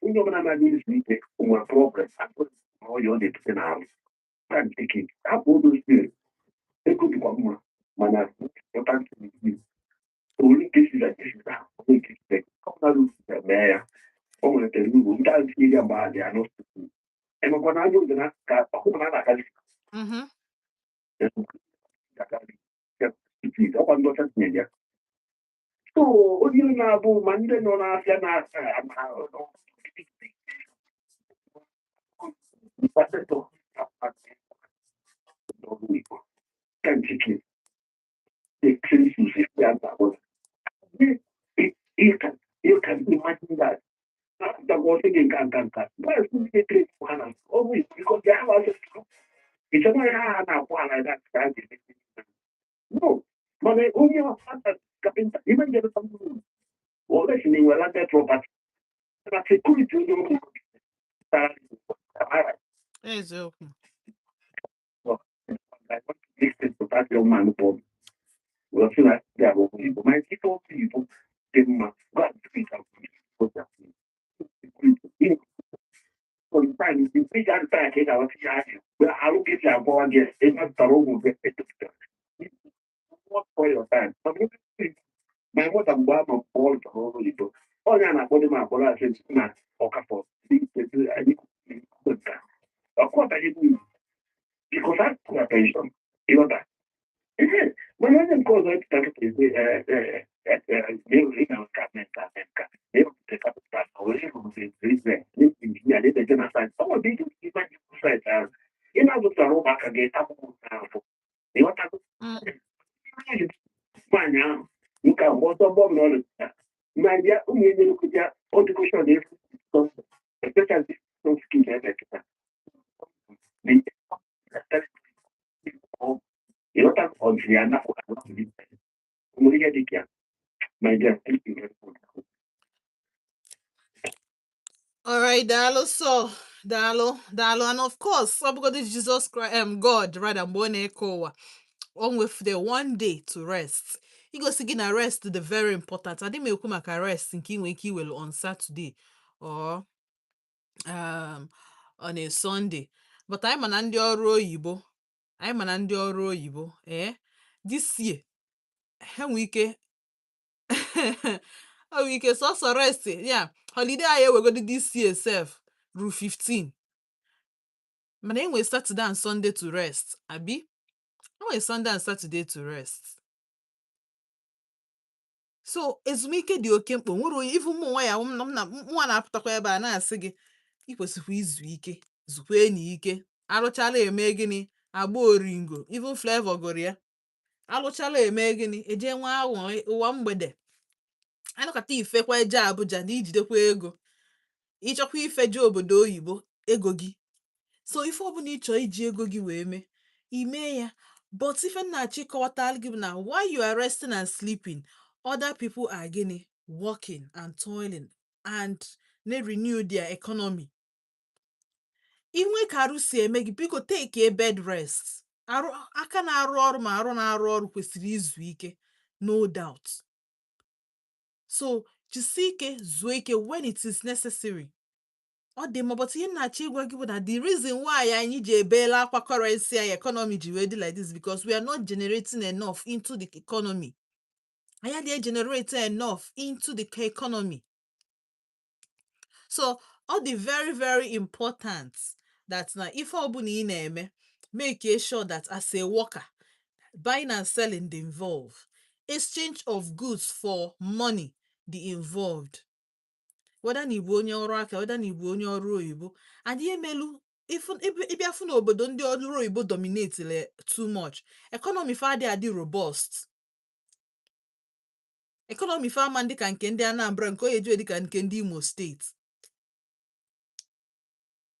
onye ọbụla na-adị izu ike nwere problem ọya ọ na-ebute n'ahụ. Time taking hapụ those things. Ego dịkwa mma, mana important thing is only cases like this is only cases like ọ mee ya o nwetara uru ndị ahụ tinye ya mgbe a dị anọ emekwa na anya oge na ka ọkụ na na-akarị ọkwa ndị ọcha tinyere ya. So onye na-abụ ma ndị nọ n'afịa na sector n'ọrụ Igbo ka nkike ya na you can imagine that agwọsị gị nka nka nka ha na ọ bụ because they have access to ịchọrọ ya ha na-akwụ ha like that ka a ga-eme. No, mana onye ọfata kapịnta ime njem unless na enwere landed property na security onye ọrụ tara. Eziokwu. I want to listen to that young man bụ well feel like they are Igbo my people Igbo dị mma. Go and do it and sometimes ị ga-ata ya ka ị ga-aghọta ihe ahụ mgbe arụ gị si agbawa gị ebe zụtara ụmụ gị etopụtara. Work for your time. My mother, mgbe a nọ mgbe ọ rụchara ọrụ oyibo, onye a na-akpọ dị m akpọrọ asị na ọkafọ anyị ọkọtaghị m because I pay attention, ịghọta ihe. Mana onye nke ọzọ epụta kịta eze nka na-ewepụta capital were injinia na-eje na site ọ nwere ike ịgba site ahụ ị na-azụtara ụmụaka gị akwụkwọ ahụ, ịghọtago? Nwaanyị ahụ nke a mgbe ọsọ bọm na ọrụ ma bịa ụmụ enye nkụzi education na-efu, especially some skills ebe kịta ịghọta ọdịrị ya napụ nwere ihe dị ka ya. My dear, thank you very much. All right, daalụ so, daalụ, daalụ, and of course, ọ bụgodị Jesus Christ, God, rather, mgbe ọ na-eke ụwa, o nwefute one day to rest. Igosi gị na rest dị very important. Adị m ekwu maka rest nke ị nwere ike iwelu on Saturday or on a Sunday. But anyị ma na ndị ọrụ oyibo, anyị ma na ndị ọrụ oyibo, this year, ha nwee ike o nwee ike sọsọ rest ya holiday anyị ewegodi this year sef ru 15, mana enwe Saturday and Sunday to rest, abi enwe Sunday and Saturday to rest. So ezumike dị oke mkpa. O nwere onye ifu ụmụ nwa ya m na nwa na-apụtakwa ebe a na-asị gị ị kwesịkwa izu ike, zukwa na ike. Arụchala eme gịnị, agba oringo. Even Flavor gụrụ ya, alụchala eme gịnị, eje nwa aṅụrị ụwa mgbede, anọkọta ifekwa eje Abuja na ijidekwa ego, ịchọkwa ifeje obodo oyibo ego gị. So ife ọbụla ị chọọ iji ego gị wee mee, ime ya. But ife m na-achọ ịkọwatara gị bụ na while you are resting and sleeping, other people are gịnị, working and toiling and na-renew their economy. Inwe ka arụ si eme gị, biko take a bed rest. Arụ aka na-arụ ọrụ ma arụ na-arụ ọrụ kwesịrị izu ike, no doubt. So jisie ike zuo ike when it is necessary. Ọ dị mma, but ihe m na-achọ ịgwa gị bụ na the reason why anyị ji ebeela akwa, currency anyị, economy ji wee dị like this, because we are not generating enough into the economy. Anyị adịghị generate enough into the economy. So ọ dị very very important that na ife ọbụla ị na-eme, make sure that as a worker, buying and selling dị involved, exchange of goods for money dị involved, whether na ịbụ onye ọrụ aka, whether na ịbụ onye ọrụ oyibo. And ihe melu ịbịa fụ n'obodo ndị ọrụ oyibo dominate le too much, economy fa adị adị robust. Economy fa ama ndị ka nke ndị Anambra, nke oyeju dị ka nke ndị Imo Steeti,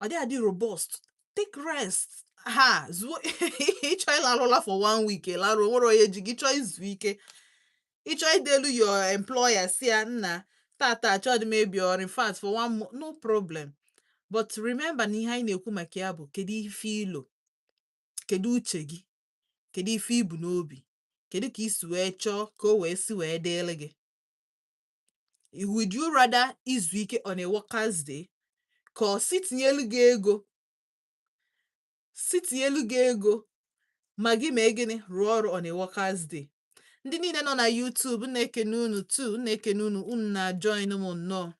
ọ dị adị robust. Take rest, ha zuo. Ịchọ ịlarụla for one week, ịlarụ, onwere onye ji gị. Chọọ izu ike, ịchọ idelu your employer si ya, nna, tata achọghị m ebi ọrụ, in fact for one month, no problem. But remember na ihe anyị na-ekwu maka ya bụ kedu ife ilo, kedu uche gị, kedu ife ibu n'obi, kedu ka isi wee chọọ ka o wee si wee dịrị gị. Would you rather izu ike on a workers day, ka ọ si tinyelu gị ego, si tinyelu gị ego ma gị mee gịnị, rụọ ọrụ on a workers day? Ndị niile nọ na YouTube na-ekene unu too, na-ekene unu, unu na join m nnọọ.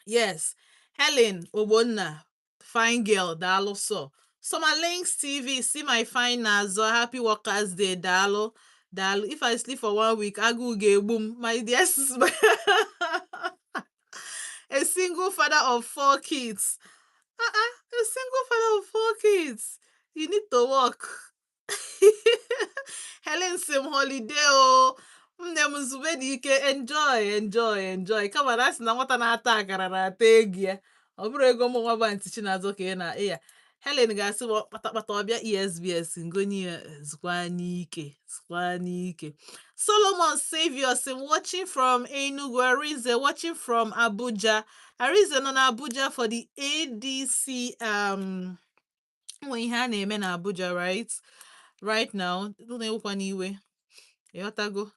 Yes, Helen Ogbonna, fine girl, daalụ. So Summer Links TV, see my fine Nazo, happy workers day, daalụ, daalụ. If I sleep for one week, agụụ ga-egbu m, my dear sister. A single father of four kids. Uh-uh, a single father of four kids, you need to work. Helen sim holiday o, nne m, zube dị ike, enjoy, enjoy, enjoy. Kama na asị na nwata na-ata akara na-ata ego ya, ọ bụrụ ego m nwa bụ Aunty Chinazọ ka ị na ya. Helen ga-asị m kpatakpata ọbịa esbs ngonye ya, zukwa n'ike, zukwa n'ike. Solomon Savior sị watching from Enugu. Arinze watching from Abuja. Arinze nọ na Abuja for the ADC. Nwe ihe a na-eme na Abuja right now. Unu ewekwa n'iwe, ịghọtago?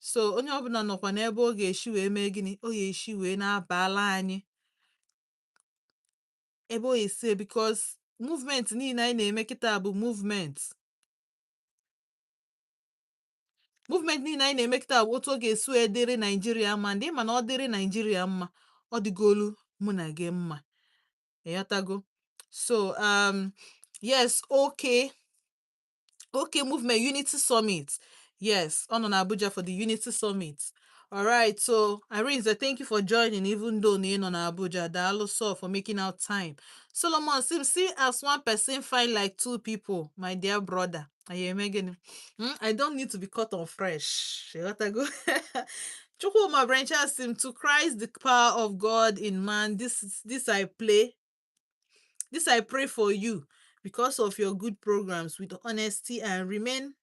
So onye ọbụla nọkwa n'ebe ọ ga-esi wee mee gịnị, ọ ga-esi wee na-abala anyị ebe ọ ga-esi, because movement niile anyị na-eme kịta bụ movement niile anyị na-eme kịta bụ otu ọ ga-esi wee dịrị Naijiria mma. Ndị ma na ọ dịrị Naijiria mma, ọ dịgolu mụ na gị mma, ịghọtago? So yes, okay, movement Unity Summit. Yes, ọ nọ na Abuja for the Unity Summit. All right, so Arinze, thank you for joining, even though na ị nọ na Abuja. Daalụ so for making out time. Solomon sim, see as one person fight like two people, my dear brother. Anyị eme gịnị? I don't need to be cut on fresh. Ịghọtago? Chukwuma Brancha sim, to Christ the power of God in man. This I play. This I pray for you because of your good programs with honesty and remain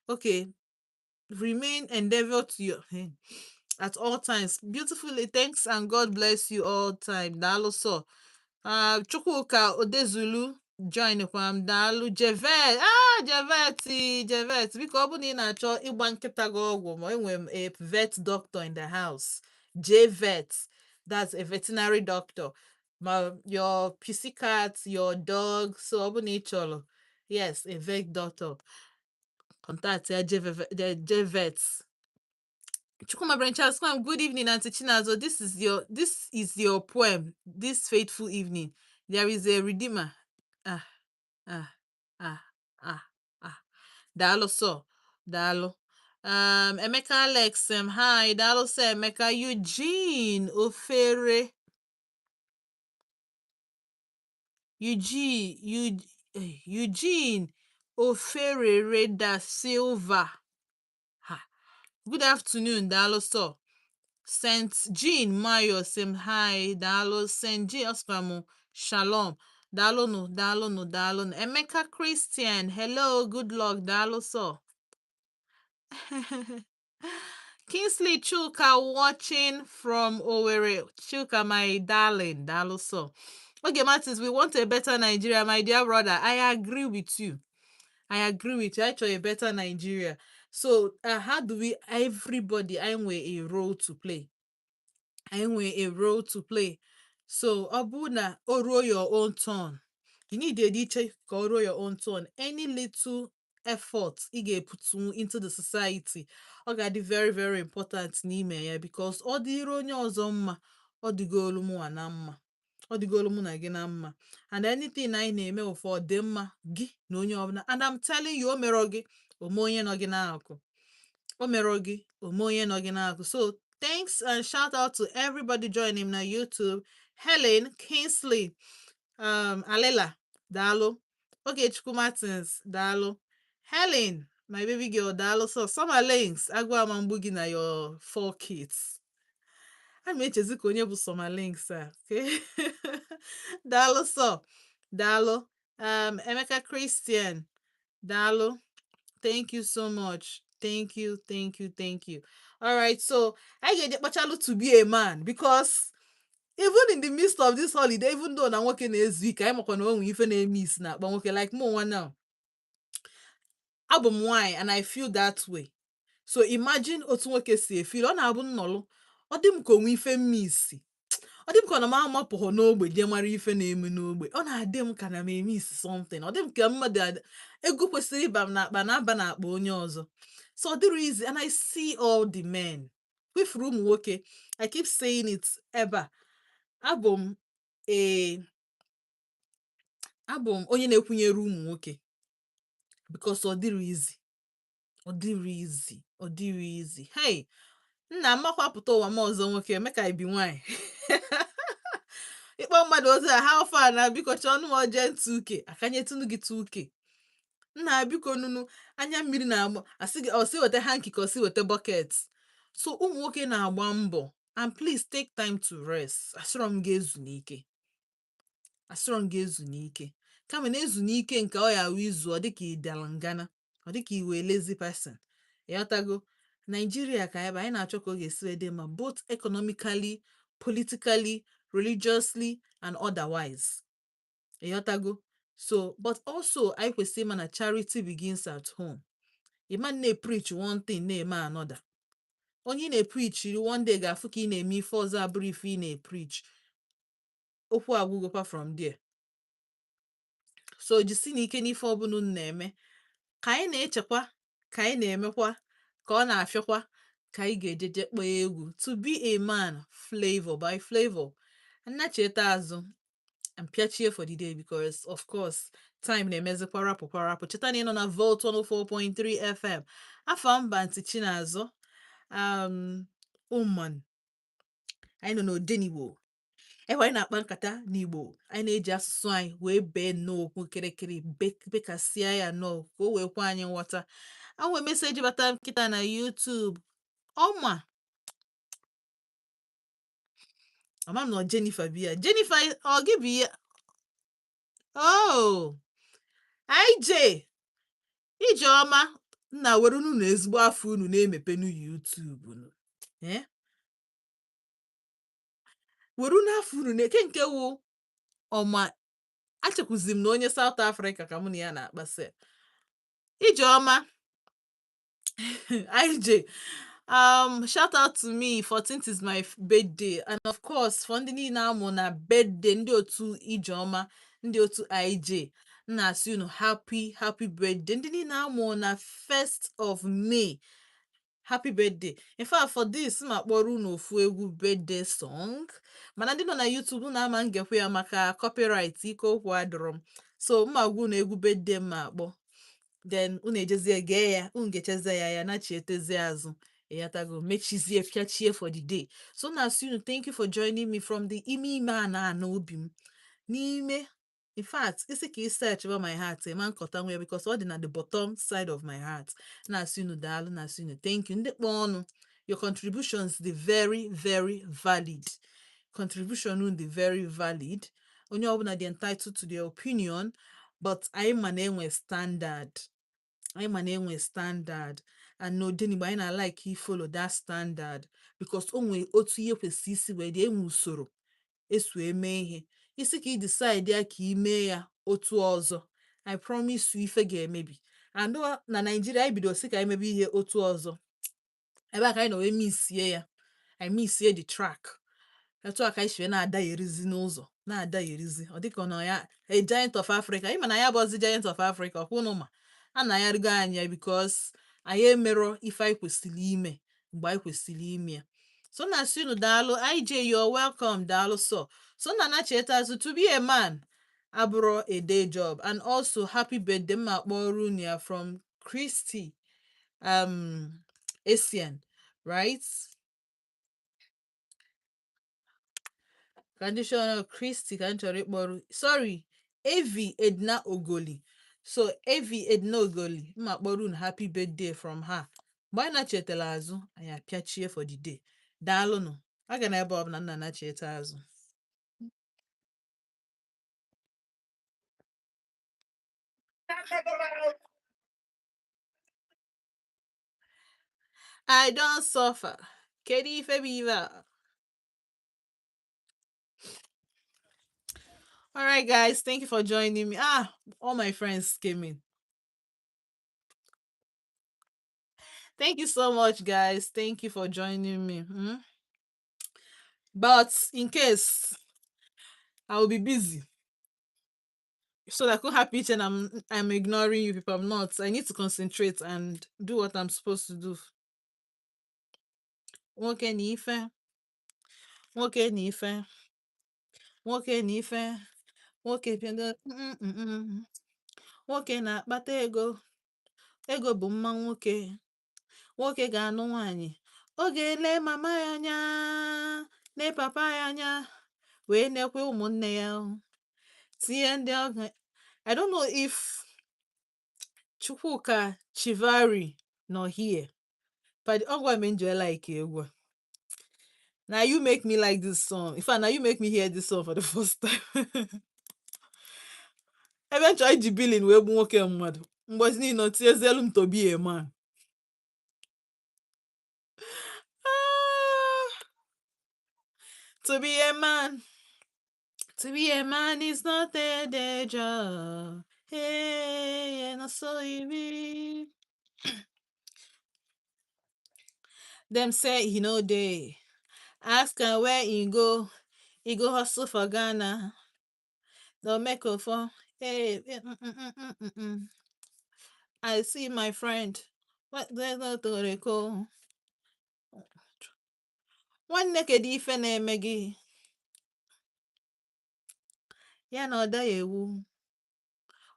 okay. Remain endeavor to your at all times. Beautifully, thanks and God bless you all time. Daalụ so. Chukwuka Odezulu join kwa m, daalụ. Jevet, ah, Jevet, Jevet, biko, ọ bụ na ị na-achọ ịgba nkịta gị ọgwụ, ma enwere m a vet doctor in the house. J Vet, that's a veterinary doctor. Ma your pussycat, your dog, so ọ bụ na ị chọrọ, yes, a vet doctor, contact ya, J Vet. Chukwuma Branch, good evening, Auntie Chinazo. This is your poem. This fateful evening, there is a redeemer. Ah, ah, ah, ah, ah. Daalụ so, daalụ. Emeka Alex, hi, daalụ sọ. Emeka Eugene Ofere, Eugene, Eugene Oferere da Silva. Ha. Good afternoon, daalụ sọ. St. Jean Mayo sị m hi, daalụ. St. Jean ọsịkwa m shalom. Daalụnụ, daalụnụ, daalụnụ. Emeka Christian, hello, good luck, daalụ sọ. Kingsley Chuka watching from Owerri. Chuka, my darling, daalụ sọ. Okay, Martins, we want a better Nigeria, my dear brother. I agree with you. I agree with you. Actually, a better Nigeria. So, how do we, everybody, I nwere a role to play. I nwere a role to play. So, ọ bụrụ na o ruo your own turn, you need iche ka o ruo your own turn. Any little effort ị ga-eputu into the society, ọ ga-adị very, very important n'ime ya, because ọ dịrị onye ọzọ mma, ọ dịgolu mụnwa na mma. Ọ dịgolu mụ na gị na mma. And anything anyị na-eme ụfọ dị mma gị na onye ọbụla. And I'm telling you, o merọ gị, ome onye nọ gị n'akụ. O merọ gị, ome onye nọ gị n'akụ. So thanks and shout out to everybody joining na YouTube. Helen Kingsley, Alela, daalụ. Ogechukwu Martins, daalụ. Helen, my baby girl, daalụ. So Summer Links, agwa ama mgbu gị na your four kids. A ma echezi ka onye bụ Summer Links a. Okay? Daalụ so. Daalụ. Emeka Christian, daalụ. Thank you so much. Thank you, thank you, thank you. All right, so I get kpachalụ "To Be a Man" because even in the midst of this holiday, even though na nwoke na-ezu ike, anyị makwa na o nwere ife na-eme isi na-akpa nwoke, like mụ nwa now. Abụ m nwaanyị and I feel that way. So imagine otu nwoke si efeel. Ọ na-abụ nnọlụ, ọ dị m ka onwe ife mma isi. Ọ dị m ka ọ na m amapụghọ n'ogbe jee mara ife na-eme n'ogbe. Ọ na-adị m ka na m eme isi something. Ọ dị m ka mmadụ ego kwesịrị ịba m n'akpa na-aba n'akpa onye ọzọ. So ọ dịrị easy, and I see all the men. Kwefuru ụmụ nwoke. I keep saying it ebe a. Abụ m onye na-ekwunyere ụmụ nwoke because ọ dịrị easy. Ọ dịrị easy. Ọ dịrị easy. Hey, nna m makwapụta ụwa m ọzọ, nwoke eme ka ibi nwaanyị. Ịkpọ mmadụ ozi a, how far na, biko chọọ m urgent 2K, akanyetụnụ gị 2K. Nna, biko nunu, anya mmiri na-agba, asị gị ọ sị weta hanky ka ọ sị weta bucket. So ụmụ nwoke na-agba mbọ, and please take time to rest. Asịrọ m gị ezu n'ike. Asịrọ m gị ezu n'ike. Kama na ezu n'ike nke ọ ya awụ izu, ọ dịka ị dara ngana, ọ dịka iwe lazy person. Ịghọtago? Nigeria ka ebe anyị na-achọ ka ọ ga-esi wee dị mma, both economically, politically, religiously and otherwise. Ịghọtago? So, but also anyị kwesịrị ịma na charity begins at home. Ịma na-preach one thing, na-eme another. Onye ị na-epreachiri one day ga-afụ ka ị na-eme ife ọzọ abụrụ ife ị na-epreach. Okwu agwụgokwa from there. So jisi n'ike n'ife ọbụla unu na-eme. Ka anyị na-echekwa, ka anyị na-emekwa, ka ọ na-afịọkwa, ka anyị ga-ejeje kpọọ egwu "To Be a Man", Flavor by Flavor. Nnacheta azụ mpịachie for the day because of course time na-emezi kwarapụ kwarapụ. Cheta na ị nọ na Volt 104.3 FM. Afọ mba ntị Chinazụ Ụman. Anyị nọ n'Odenigbo ebe anyị na-akpa nkata n'Igbo. Anyị na-eji asụsụ anyị wee bee nnọọ okwu kịrịkịrị, bekasịa ya nnọọ ka o wee kwe anyị nghọta. Anwe message bata m kịta na YouTube. Ọma ama m na ọ Jennifer bi ya. Jennifer, ọ gị bụ ya? Oh, IJ, Ijeọma nna, were unu na ezigbo afọ unu na-emepenu YouTube unu. Eh? Were unu afọ unu na-eke nke wụ ọma. Achekwuzi m na onye South Africa ka mụ na ya na-akpasị. Ijeọma IJ, shout out to me, 14th is my birthday, and of course for ndị niile amụ na birthday, ndị otu Ijeọma, ndị otu IJ, m na-asị unu happy, happy birthday. Ndị niile amụ na 1st of May, happy birthday. In fact, for this, ma kpọrọ unu ofu egwu birthday song, mana ndị nọ na YouTube unu ama ngekwe ya maka copyright, ike okwu adịrọ m. So mma gwa unu egwu birthday m ma akpọ. Then unu ejezie gee ya, unu gechazie ya, ya nachietezie azụ, ịghọtago, mechizie pịachie for the day. So na asị unu thank you for joining me from the ime ime a na ana obi m n'ime. In fact, isi ka ị search about my heart ma nkọta nwe ya, because ọ dị na the bottom side of my heart. Na-asị unu daalụ, na-asị unu thank you. Ndị kpọ ọnụ, your contributions dị very very valid. Contribution unu dị very valid. Onye ọbụla dị entitled to their opinion, but anyị ma na enwe standard, anyị ma na enwe standard, and n'Odenigbo anyị na-like follow that standard, because o nwee otu ihe kwesịrị isi wee dị, enwe usoro eso eme ihe. Isi ka ị decide ya ka ị mee ya otu ọzọ, I promise you ife ga-emebi. And na Naijiria anyị bido si ka anyị mebe ihe otu ọzọ, ebe a ka anyị nọ wee missie ya, anyị missie the track. Etu a ka anyị si wee na-adagherizi n'ụzọ, na-adagherizi. Ọ dịka ọ nọ ya a giant of Africa. Ịma na ya bụzi giant of Africa, ọkwụ ụnụ ma a na-ayarịgo anyị ya, because anyị emerọ ife anyị kwesịrị ime mgbe anyị kwesịrị ime ya. So na asị unu daalụ. IJ, you're welcome. Daalụ. So na anacheta azụ, to be a man abụrụ a day job. And also happy birthday mma akpọrọ unu ya from Christy Asian, right? Condition Christy ka m chọrọ ịkpọrọ, sorry, Evi Edna Ogoli. So Evi Edna Ogoli, mma kpọrọ unu happy birthday from her. Mgbe anyị nachetara azụ, anyị apịachie for the day. Daalụnụ. Aga na ebe ọbụla nna nacheta azụ. I don suffer. Kedu ife bụ ife a? All right, guys, thank you for joining me. Ah, all my friends came in. Thank you so much, guys. Thank you for joining me. But in case I will be busy, so that I could happy and I'm ignoring you people. I'm not. I need to concentrate and do what I'm supposed to do. Nwoke na ife, nwoke na ife, nwoke na ife, nwoke pịado, nwoke na-akpata ego, ego bụ mma nwoke, nwoke ga-anụ nwaanyị, ọ ga-ele mama ya anya, lee papa ya anya, wee nekwe ụmụnne ya o. Tinye ndị ọgọ. I don't know if Chukwuka Chivari nọ here, but ọgwa m enjoy like egwu a. Now you make me like this song. In fact, now you make me hear this song for the first time. Ebe m chọrọ iji billing wee gbu nwoke mmadụ. Mgbe niile o tinyezielu m to be a man. Ah, to be a man. To be a man is not a day job. Hey, na so e be. Them say he no dey. Ask am where he go. He go hustle for Ghana. No make for. Hey, I see my friend. What the go? Nwanne, kedu ife na-eme gị? Ya na ọ daghị ewu.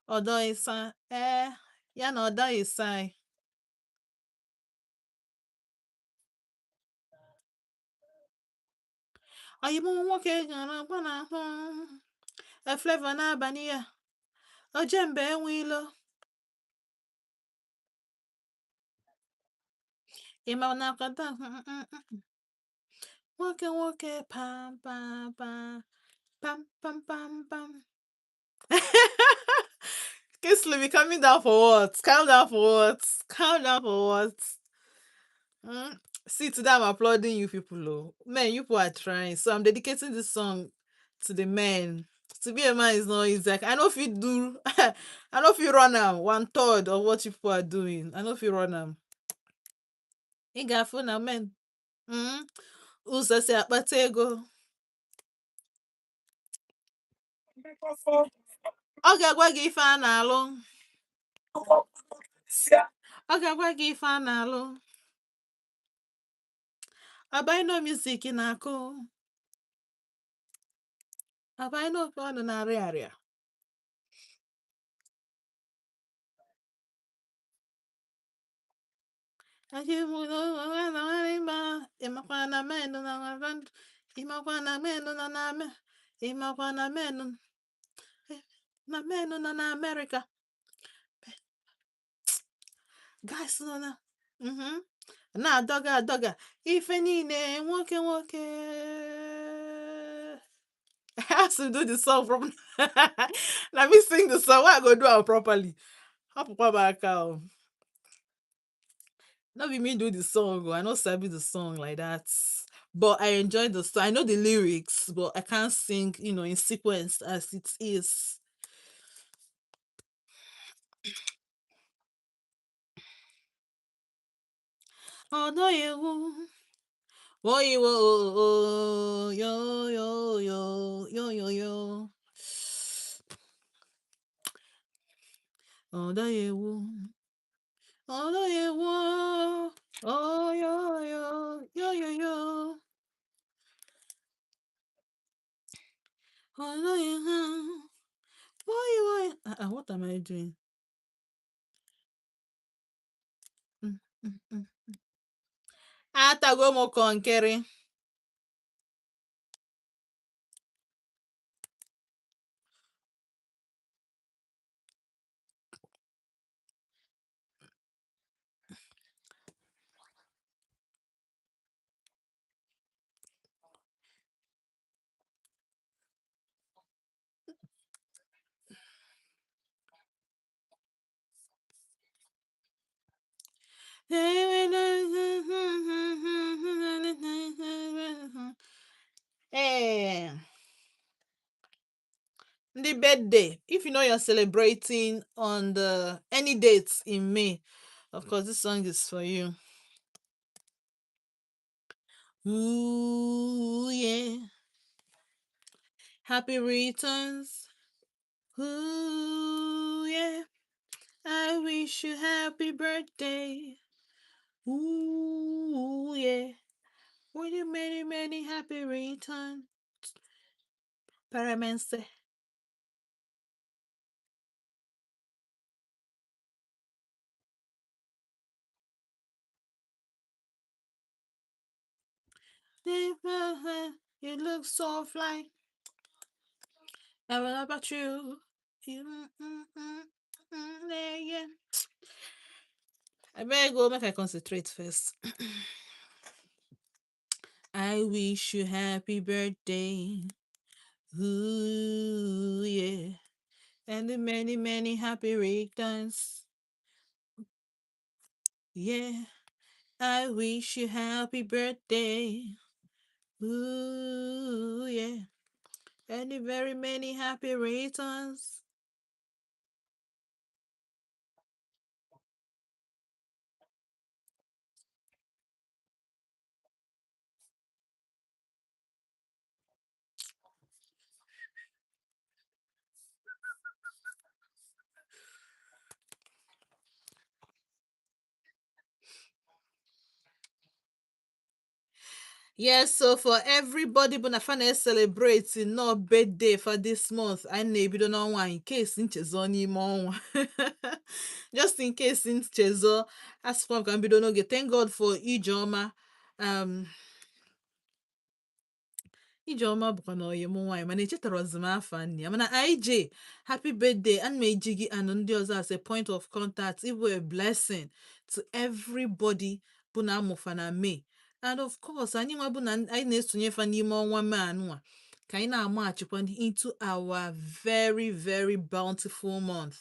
Ọdọ ịsa ee, ya na ọ daghị ịsa anyị. Ọyịmụ nwoke gara agwa na ahụ a Flavour n'abalị ya ojembe enwe ilo. Ịma na akwado nwoke nwoke pam pam pam pam pam pam pam. Kingsley, be coming down for what? Calm down for what? Calm down for what? See, today I'm applauding you people. Oh. Men, you people are trying. So I'm dedicating this song to the men. To be a man is not easy. Like, I know if you do, I know if you run am 1/3 of what you people are doing. I know if you run am. Ị ga-afụ na men ụzọ si akpata ego. Ọ ga-agwa gị ife a na-alụ. Ọ ga-agwa gị ife a na-alụ. Albino music na-akụ. Albino ọ nọ na-arịa arịa. Ịmakwa na men nọ na, ịmakwa na men nọ na, ịmakwa na men nọ na America, guys nọ na na-adọga adọga ife niile, nwoke nwoke. I have to do the song from. Let me sing the song. Why I go do am properly? Hapụkwa m aka o. No be me do the song o. I no sabi the song like that. But I enjoy the song. I know the lyrics, but I can't sing in sequence as it is. Although you, oh, you, oh, yo, yo, yo, yo, yo, yo. Although you, although you, oh, yo, yo, yo, yo, yo. Although you, oh, you, what am I doing? Atago m kọnkịrị. Hey, the birthday. If you know you're celebrating on the any dates in May, of course this song is for you. Ooh yeah, happy returns. Ooh yeah, I wish you happy birthday. Ooh yeah, with you many many happy returns. Paramense. You look so fly. I will about you. Yeah, yeah. I better go make I concentrate first. I wish you happy birthday. Ooh, yeah. And the many, many happy returns. Yeah. I wish you happy birthday. Ooh, yeah. And the very many happy returns. Yes, so for everybody bụ na fa na-celebrate nnọọ birthday for this month, anyị na-ebido n'ọnwa in case nchezo n'ime ọnwa. Just in case nchezo, asịkwa m ka m bido n'oge. Thank God for Ijeọma. Ijeọma bụkwa na ọyị m nwaanyị, mana echetarazi m afa nne ya. Mana IJ, happy birthday. Ana m eji gị anụ ndị ọzọ as a point of contact. Ịbụ a blessing to everybody bụ na amụfa na May. And of course, anyị nwa bụ na anyị na-esonye fa n'ime ọnwa May anụnwa, ka anyị na-amachikwa into our very very bountiful month.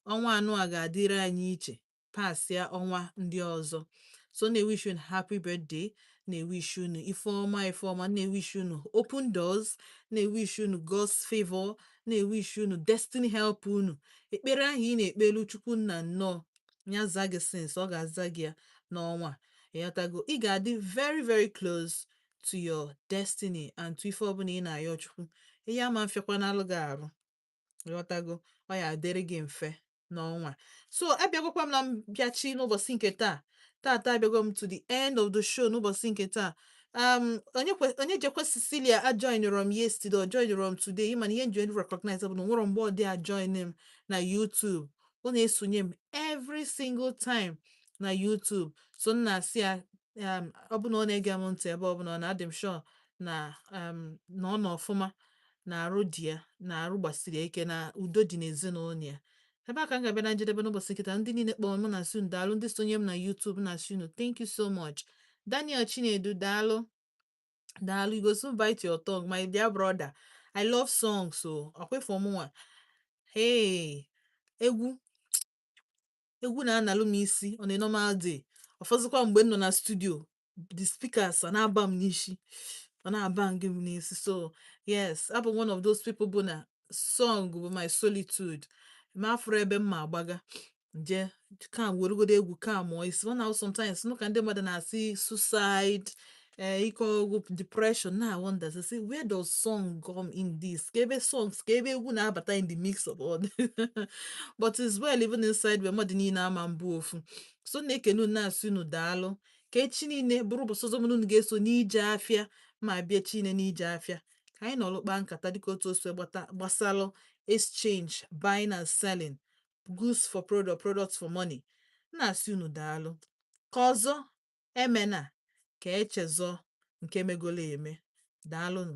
Ọnwa anụ a ga-adịrị anyị iche pasịa ọnwa ndị ọzọ. So na-ewish unu happy birthday, na-ewish unu ife ọma ife ọma, na-ewish unu open doors, na-ewish unu God's favor, na-ewish unu destiny help unu. Ekpere ahụ ị na-ekpelu Chukwu nna nnọọ ya za gị, since ọ ga-aza gị ya n'ọnwa a. Ịghọtago? Ị ga-adị very very close to your destiny and to ife ọbụla ị na-ayọ Chukwu. Ihe ama mfịakwa n'alụ gị arụ. Ịghọtago? Ọ ya adịrị gị mfe n'ọnwa a. So abịagokwa m na mbịachi n'ụbọchị nke taa. Tata abịago m to the end of the show n'ụbọchị nke taa. Onye jekwa Cecilia ajoinụrụ m yesterday, ọ joinụrụ m today. Ịma na ihe nji recognize bụ na nwere mgbe ọ dị ajoin m na YouTube. Ọ na-esonye m every single time. Na YouTube. So m na-asị ya, ọ bụ na ọ na-ege m ntị, ebe ọ bụla ọ na-adị m sure na na ọ nọ ọfụma, na arụ dị ya, na arụ gbasiri ike, na udo dị n'ezinụlọ ya. Ebe a ka m ga-abịa na njedebe n'ụbọchị nkịta. Ndị niile kpọrọ m na-asị unu daalụ. Ndị sonye m na YouTube na-asị unu thank you so much. Daniel Chinedu, daalụ, daalụ. You go soon bite your tongue, my dear brother. I love songs, so ọkwa mụnwa. Hey, egwu egwu na-analụ m isi on a normal day. Ọfọzụkwa mgbe m nọ na studio, the speakers ọ na-aba m n'isi, ọ na-aba gị m n'isi. So yes, abụ one of those people bụ na song bụ my solitude. Ma afụrụ ebe m ma agbaga nje kam weregodo egwu kam mụọ isi ọ na sometimes nụ ka ndị mmadụ na-asị suicide, ike ọgwụ, depression. Na I wonder say, where does song come in this? Ka ebe songs, ka ebe egwu na-abata in the mix of all? But it's well, even inside where mmadụ niile ama mbụ ofu. So na-ekene unu, na-asị unu daalụ. Ka echi niile bụrụ ụbọchị ọzọ mụ na unu ga-eso n'ije afịa, ma bịa chi niile n'ije afịa, ka anyị nọrọ kpaa nkata dịka otu o si gbata gbasalụ exchange, buying and selling, goods for product, products for money. Na-asị unu daalụ. Ka ọzọ emena ka echezọ nke megolo eme. Daalụnụ.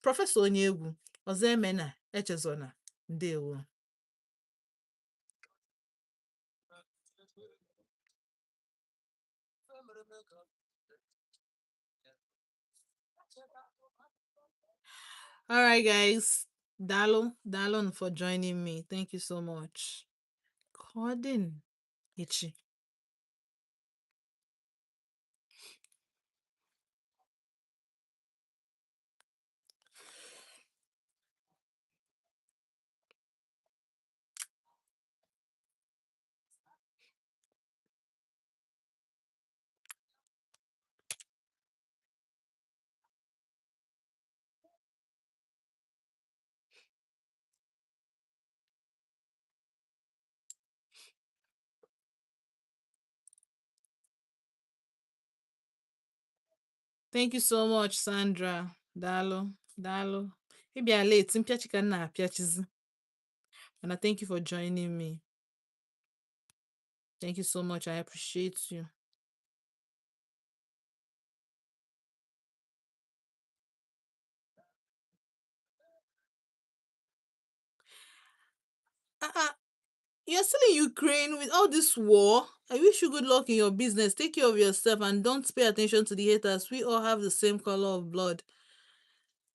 Professor onye egwu ọzọ, emena echezọna. Ndewo. All right, guys. Daalụ, daalụ for joining me. Thank you so much. Ka ọ dị echi. Thank you so much, Sandra. Daalụ, daalụ. Ị bịa late, mpịachi ka m na-apịachizi. And I thank you for joining me. Thank you so much. I appreciate you. You're still in Ukraine with all this war. I wish you good luck in your business. Take care of yourself and don't pay attention to the haters. We all have the same color of blood.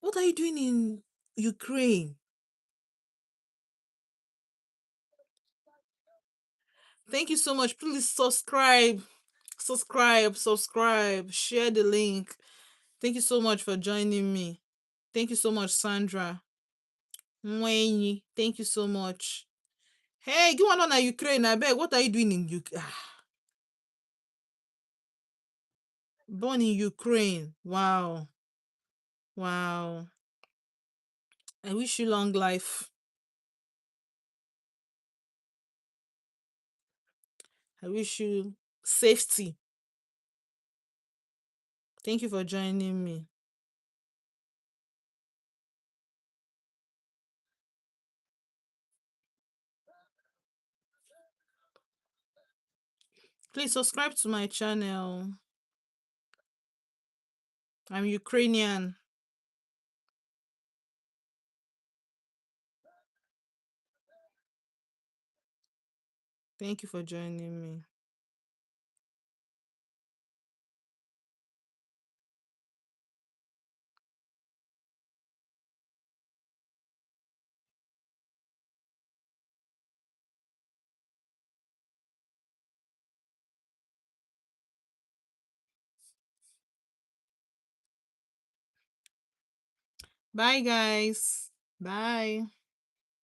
What are you doing in Ukraine? Thank you so much. Please subscribe, subscribe, subscribe, share the link. Thank you so much for joining me. Thank you so much, Sandra. Mwenyi, thank you so much. Hey, go on na Ukraine. I beg. What are you doing in Ukraine? Born in Ukraine. Wow. Wow. I wish you long life. I wish you safety. Thank you for joining me. Please subscribe to my channel. I'm Ukrainian. Thank you for joining me. Bye, guys. Bye.